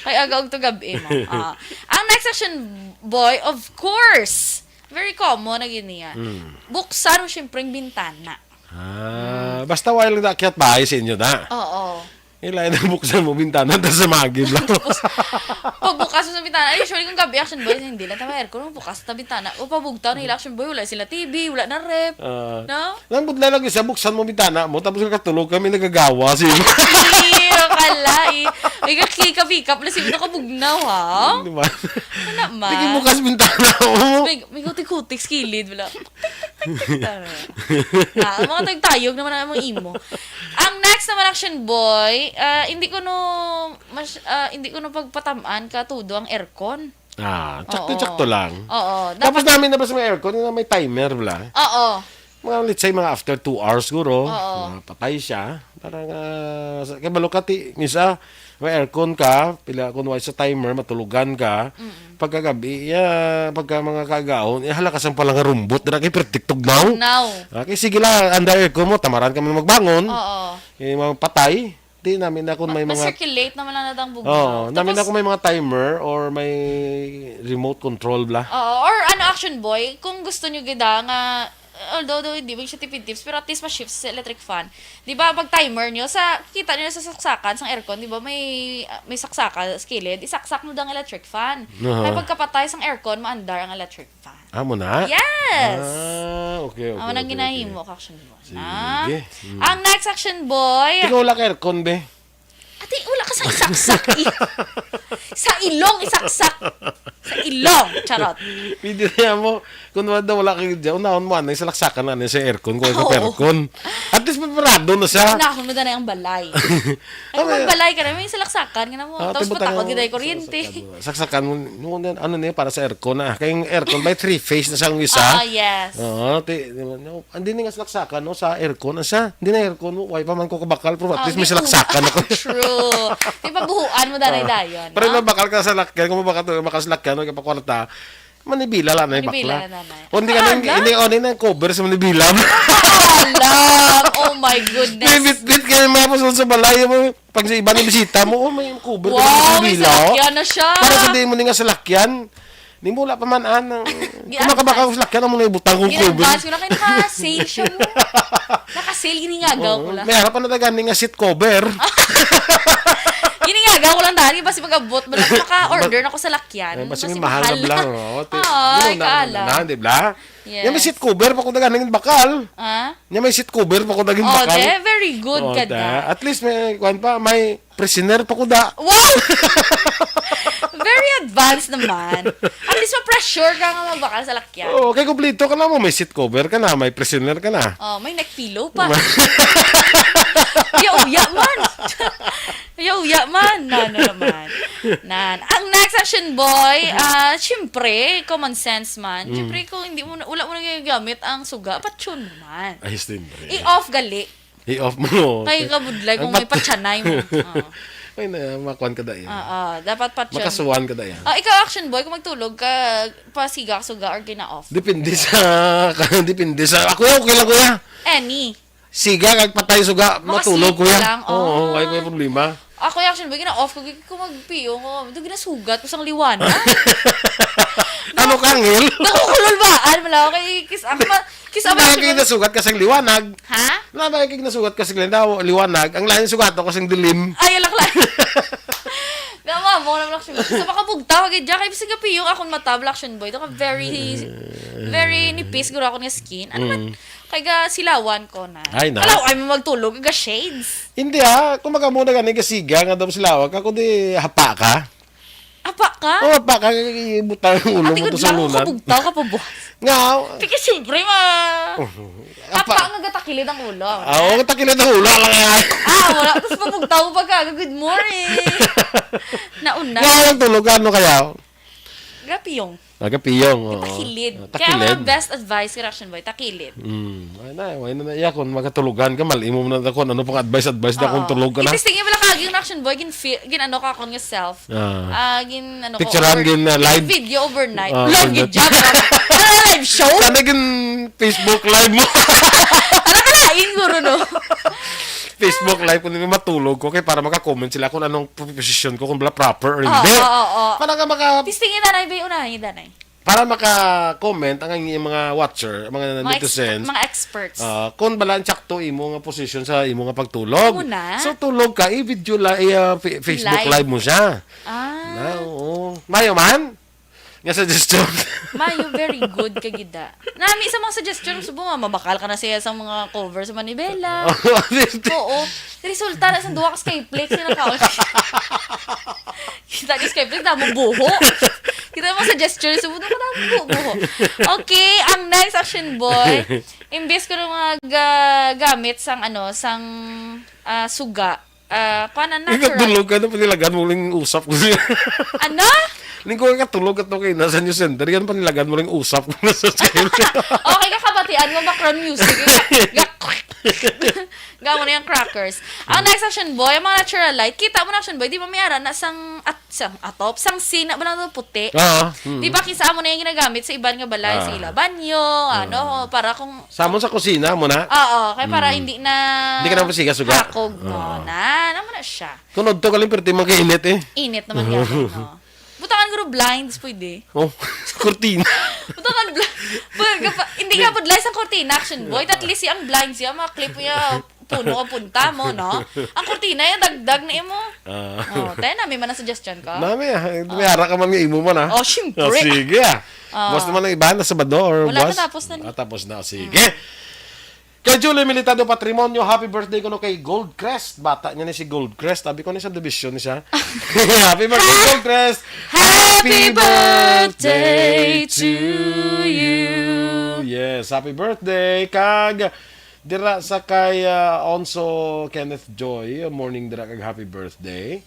Kay aga og to gab-i mo. Ah. Ang next action, boy, of course, very common na gid niya. Mm. Buksan mo siyempre ang bintana. Ah, basta wala lang akyat bahay sa inyo na. Oo. Kailangan na buksan mo bintana, tas sa magid lang. Tapos, pagbukas mo sa bintana, ay, usually kung gabi action boy, hindi lang tama aircon, bukas ta bintana. O pabugtaw na ila action boy, wala sila T V, wala na ref. Ah. No? Lang budlay lang isa, buksan mo bintana mo, tapos katulog kami nagagawa si Iyo, kala, eh. Ay, ka-, kay ka-pick up na si Vito kabugnaw, ha? Di ba? Ano man? Sige, bukas bintana mo. May, may kutik-kutik sa kilid, wala. Tara. Ah, mga tagtayog naman ang among imo. Ang next naman, action boy, ah, hindi ko no mas-, ah, hindi ko no pagpatamaan ka tudo ang aircon. Ah, tsakto-tsakto Oo. lang. Oo. Tapos Dapat namin na ba sa mga aircon na may timer, bla? Oo. Mga, let's say, mga after two hours siguro, Oo. mga patay siya. Parang, ah, sa, kay balukati, misa, may aircon ka, pila, kung wala sa timer, matulugan ka. Mm. Pagkagabi, ya, pagka mga kagaon, eh, hala ka sang pala nga rumbot, dira kay pertik tugnaw. Tugnaw. Ah, kay sige lang, under aircon mo, tamaran ka man magbangon. Oo. Eh, mga patay, di namin na kung Ma-, may mga ma-circulate naman ang nadang bugnaw. Oo, namin na Tapos kung may mga timer or may remote control bla. Oo, or ano, action boy, kung gusto nyo gid, ah, nga although, though, hindi man siya tipid tips, pero at least ma-shift sa electric fan. Di ba, pag timer nyo, sa, kita nyo sa saksakan, sa aircon, di ba, may, ah, may saksakan sa kilid, isaksak mo dang electric fan. Aha. Kaya pagkapatay sa aircon, maandar ang electric fan. Amo na? Yes! Ah, okay, okay, Amo nang okay, ginahimo okay. ka, action boy. Sige. Na? Mm. Ang next action boy. Ikaw wala ka aircon, be? Ate, wala ka sa isaksak, eh. Sa ilong, isaksak. Sa ilong. Charot. Pwede na mo. Kung wala daw, wala ka dyan, unahon mo, ano, sa laksakan na, ano, sa aircon, kung Oo. ka aircon. At least, preparado na siya. Unahon mo na ang balay. Ay, Okay. kung balay ka na, may salaksakan ka na mo. Ah, Tapos tibutangan putakot mo, ka na yung kuryente. salaksakan mo. Saksakan mo, yung ano, ano na yun, para sa aircon na. Kaya yung aircon, may three-phase na siyang isa. Ah, yes. Oo, ti-, di ba, no? Hindi na nga salaksakan, no, sa aircon. Asa? Hindi na aircon mo. Why pa man ko kabakal, pero at Ah, least may di ko salaksakan ako. True. Di ba buhuan mo, danay Ah, dayon, pero no? mabakal ka sa lakyan, kung mabakal to, makasalakyan, no, kapakwarta, manibila lang na yung Manibila bakla. lang na, na. O, hindi ka Akala. nang, hindi, o, hindi na cover sa manibila. Alam! Oh my goodness. May bitbit kayo mga puso sa balay mo. Pag sa iba na bisita mo, oh, may cover ka Wow, sa may manibila, oh. salakyan na siya. Para sa di mo ni nga salakyan. Ni mo wala pa man, anang, Gi-advance. kumakabaka ko salakyan, ang mga ibutang kong cover. Gi-advance ko na kay naka-sale siya mo. Naka-sale, giningagaw ko Oo. lang. May harap pa na taga ni nga seat cover. Giningagaw ko lang dali, basi mag-abot, bala ko maka-order na ko sa lakyan. Eh, basi Basi may mahal na mahal. bala, oh. Ti-, Ay, yun, na, kaala. na, na, di ba? Yes. Yan may seat cover pa kung taga nangin bakal. Ah? Yan may seat cover pa kung nangin Oh, bakal. de, very good Oh, ka da. da. At least may, kuwan pa, may prisoner pa ko da. Wow! Very advanced naman. At least ma-pressure ka nga magbakal sa lakyan. Oo, kay kompleto ka na mo. May seat cover ka na, may prisoner ka na. Oh, may neck pillow pa. Uya-uya man. Uya-uya man. Nano naman. Nan. Ang next action, boy, ah, siyempre, common sense man. Mm. Siyempre, kung hindi mo na, wala mo na ginagamit ang suga, patyon mo man. Ay, siyempre. I-off gali. I-off mo. Kay kabudlay Ang kung may pat- patyanay mo. Oo. Ay, na, makuan ka da yan. Oo, dapat patyon. Makasuhan ka da yan. Ah, ikaw, action boy, kung magtulog ka, pasiga ka suga or gina-off? Depende sa, depende sa, ako, okay lang, kuya. Any. Siga, kag patay suga, Makasleep matulog, ka kuya. lang, Oo, oo. Ay, may problema. Ako, action boy, gina-off ko, kung magpiyong ko, ito ginasugat ko sang liwanag. Ano ka, Angel? Nakukululbaan, wala ako kay kiss, ako ma-, kiss, Ang ako, bagay action boy. nasugat ka sang liwanag. Ha? Ang bagay nasugat ka sang liwanag. Ang lain sugat ako sang dilim. Ay, alak lang. Gama mo lang, action boy. Sa makabugtaw, kay Jack, ay, bisag piyong akong mata, action boy. Ito ka very, very nipis, guro ako nga skin. Ano man, Mm. kay ga silawan ko na. Ay, na. Kalaw, ay mo magtulog, ga shades. Hindi, ah. Kung magamuna ka, nagasiga nga daw silawan ka, kundi hapa ka. Apa ka? Oh, hapa ka, ibutang ang ulo Ate, mo to good sa lang, lunan. Kabugtaw ka pa, boss. Nga, Kaya siyempre, ma-, Oh, apa apa. nga gatakilid ang ulo. Ah, oo, takilid ang ulo, lang nga. Ah, wala. Tapos mabugtaw pa ka, good morning. Nauna. Nga, ang tulog, ano kaya? Gapiyong. Nagapiyong, oo. Takilid. Ah, Kaya takilid. Ang best advice kay Action Boy, takilid. Mm. Ay na, ay na, na, iya, kung magkatulugan ka, mal-, imo na kung ano pang advice, advice na kung Oo. tulog ka na. Itistingi mo lang kagi yung Action Boy, gin-fi-, gin-ano ka akong self. Ah. Ah, gin-, ano ko, Picturean, over-, gin, ah, live. gin-video overnight. Ah, Live overnight. gid, job. Ano, live show? Sana gin Facebook live mo. Ano ka lain, guro, no? Facebook live, kung hindi matulog ko, kay para maka-comment sila kung anong position ko, kung bala proper or Oo, hindi. oo, oo. Para ka maka- Tistingin na, Nay, bay, unahin, Danay. Para maka-comment ang inyong mga watcher, ang mga Mga ex-, netizens, mga experts. ah, kung bala ang tsakto imo nga posisyon sa imo nga pagtulog. Muna. So, tulog ka, i-video li-, i-, ah, fa-, Facebook Live. Live mo siya. Ah. Na, oo. Mayo man? Nga suggestion. Mayo, very good ka gid, ah. Nami sa mga suggestion, subo nga, mabakal ka na siya sa mga cover sa manibela. Oo. Resulta na sa duha ka Skyflex na naka- Kita ni Skype, damo buho. Kita mo sa gesture, sa mundo ko, damo buho, buho. Okay, ang next action boy, imbes ko na mga ga-, gamit sang, ano, sang, ah, suga, ah, kuha na natural. Ikatulog ka na, panilagan mo lang usap ko siya. Ano? Linggo ka tulog at okay na sa news center, yan panilagan mo lang usap ko na sa Skype. Okay, kakabatian mo, background music. Ga-, ga-, Gamo na yung crackers. Ang next action boy, ang mga natural light. Kita mo na action boy, di ba may ara na sang at-, sang atop, sang sina ba lang daw puti? Oo. Mm. Di ba kisa mo na yung ginagamit sa iban nga balay, sa Ah. ila banyo, Ah. ano, para kung Sa amon sa kusina mo na? Oo, kaya para Mm. hindi na Hindi ka na masiga-suga. hakog mo Oo. na. Ano mo na siya? Kung udto ka lang, pero di man kainit eh. Init naman gani, no? Butangan Siguro blinds, pwede. Oh, kurtina. Butangan bla-, pag-, pa-, hindi ka pud lights ang kurtina, action boy. At least ang blinds, yung mga clip niya, puno ang punta mo, no? Ang kurtina, yung dagdag na imo. Ah. Oh, tayo na, may man suggestion ka? Nami, ah. May ara ka man nga imo man, ah. Oh, syempre. Oh, sige, ah. Ah. Buwas naman ang iba na Sabado or Wala, buwas? Natapos na ni. Ah, tapos na. Sige. Kay Julie Militado Patrimonio, happy birthday kuno kay Goldcrest. Bata niya ni si Goldcrest. Sabi ko ni sa division ni siya. Happy birthday, Goldcrest! Happy birthday to you. Yes, happy birthday. Kag dira sa kay, ah, Onso Kenneth Joy, morning dira kag happy birthday.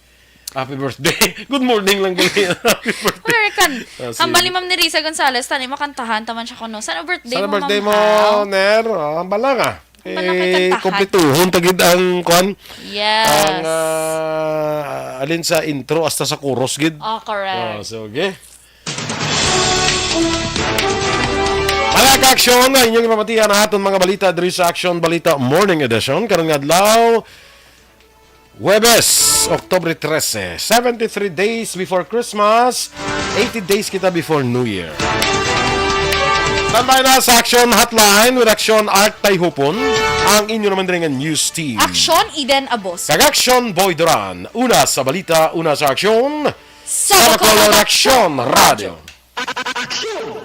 Happy birthday. Good morning lang gali. Happy birthday. Where can, Ah, sige. Hambal ni Ma'am Nerissa Gonzalez, tani makantahan, taman siya kuno. Sana birthday Sana mo, birthday Ma'am mo, Hal. Ner. Oh, hambal lang, ah. Hambal lang kay Eh, kantahan. Kompletuhon ta gid ang, kwan, Yes. ang, ah, alin sa intro hasta sa chorus gid. Oh, correct. Oh, so, okay. Mga ka-aksyon, nga inyong ipamatihan ang aton mga balita diri sa Aksyon Balita Morning Edition. Karon nga adlaw, Huwebes, October trese, seventy-three days before Christmas, eighty days kita before New Year. Standby na sa Action Hotline with Action Art Tayhupon, ang inyo naman rin nga news team. Action Eden Abos. Kag Action Boy Duran. Una sa balita, una sa aksyon. Sa Bacolod Action Radio. Aksyon!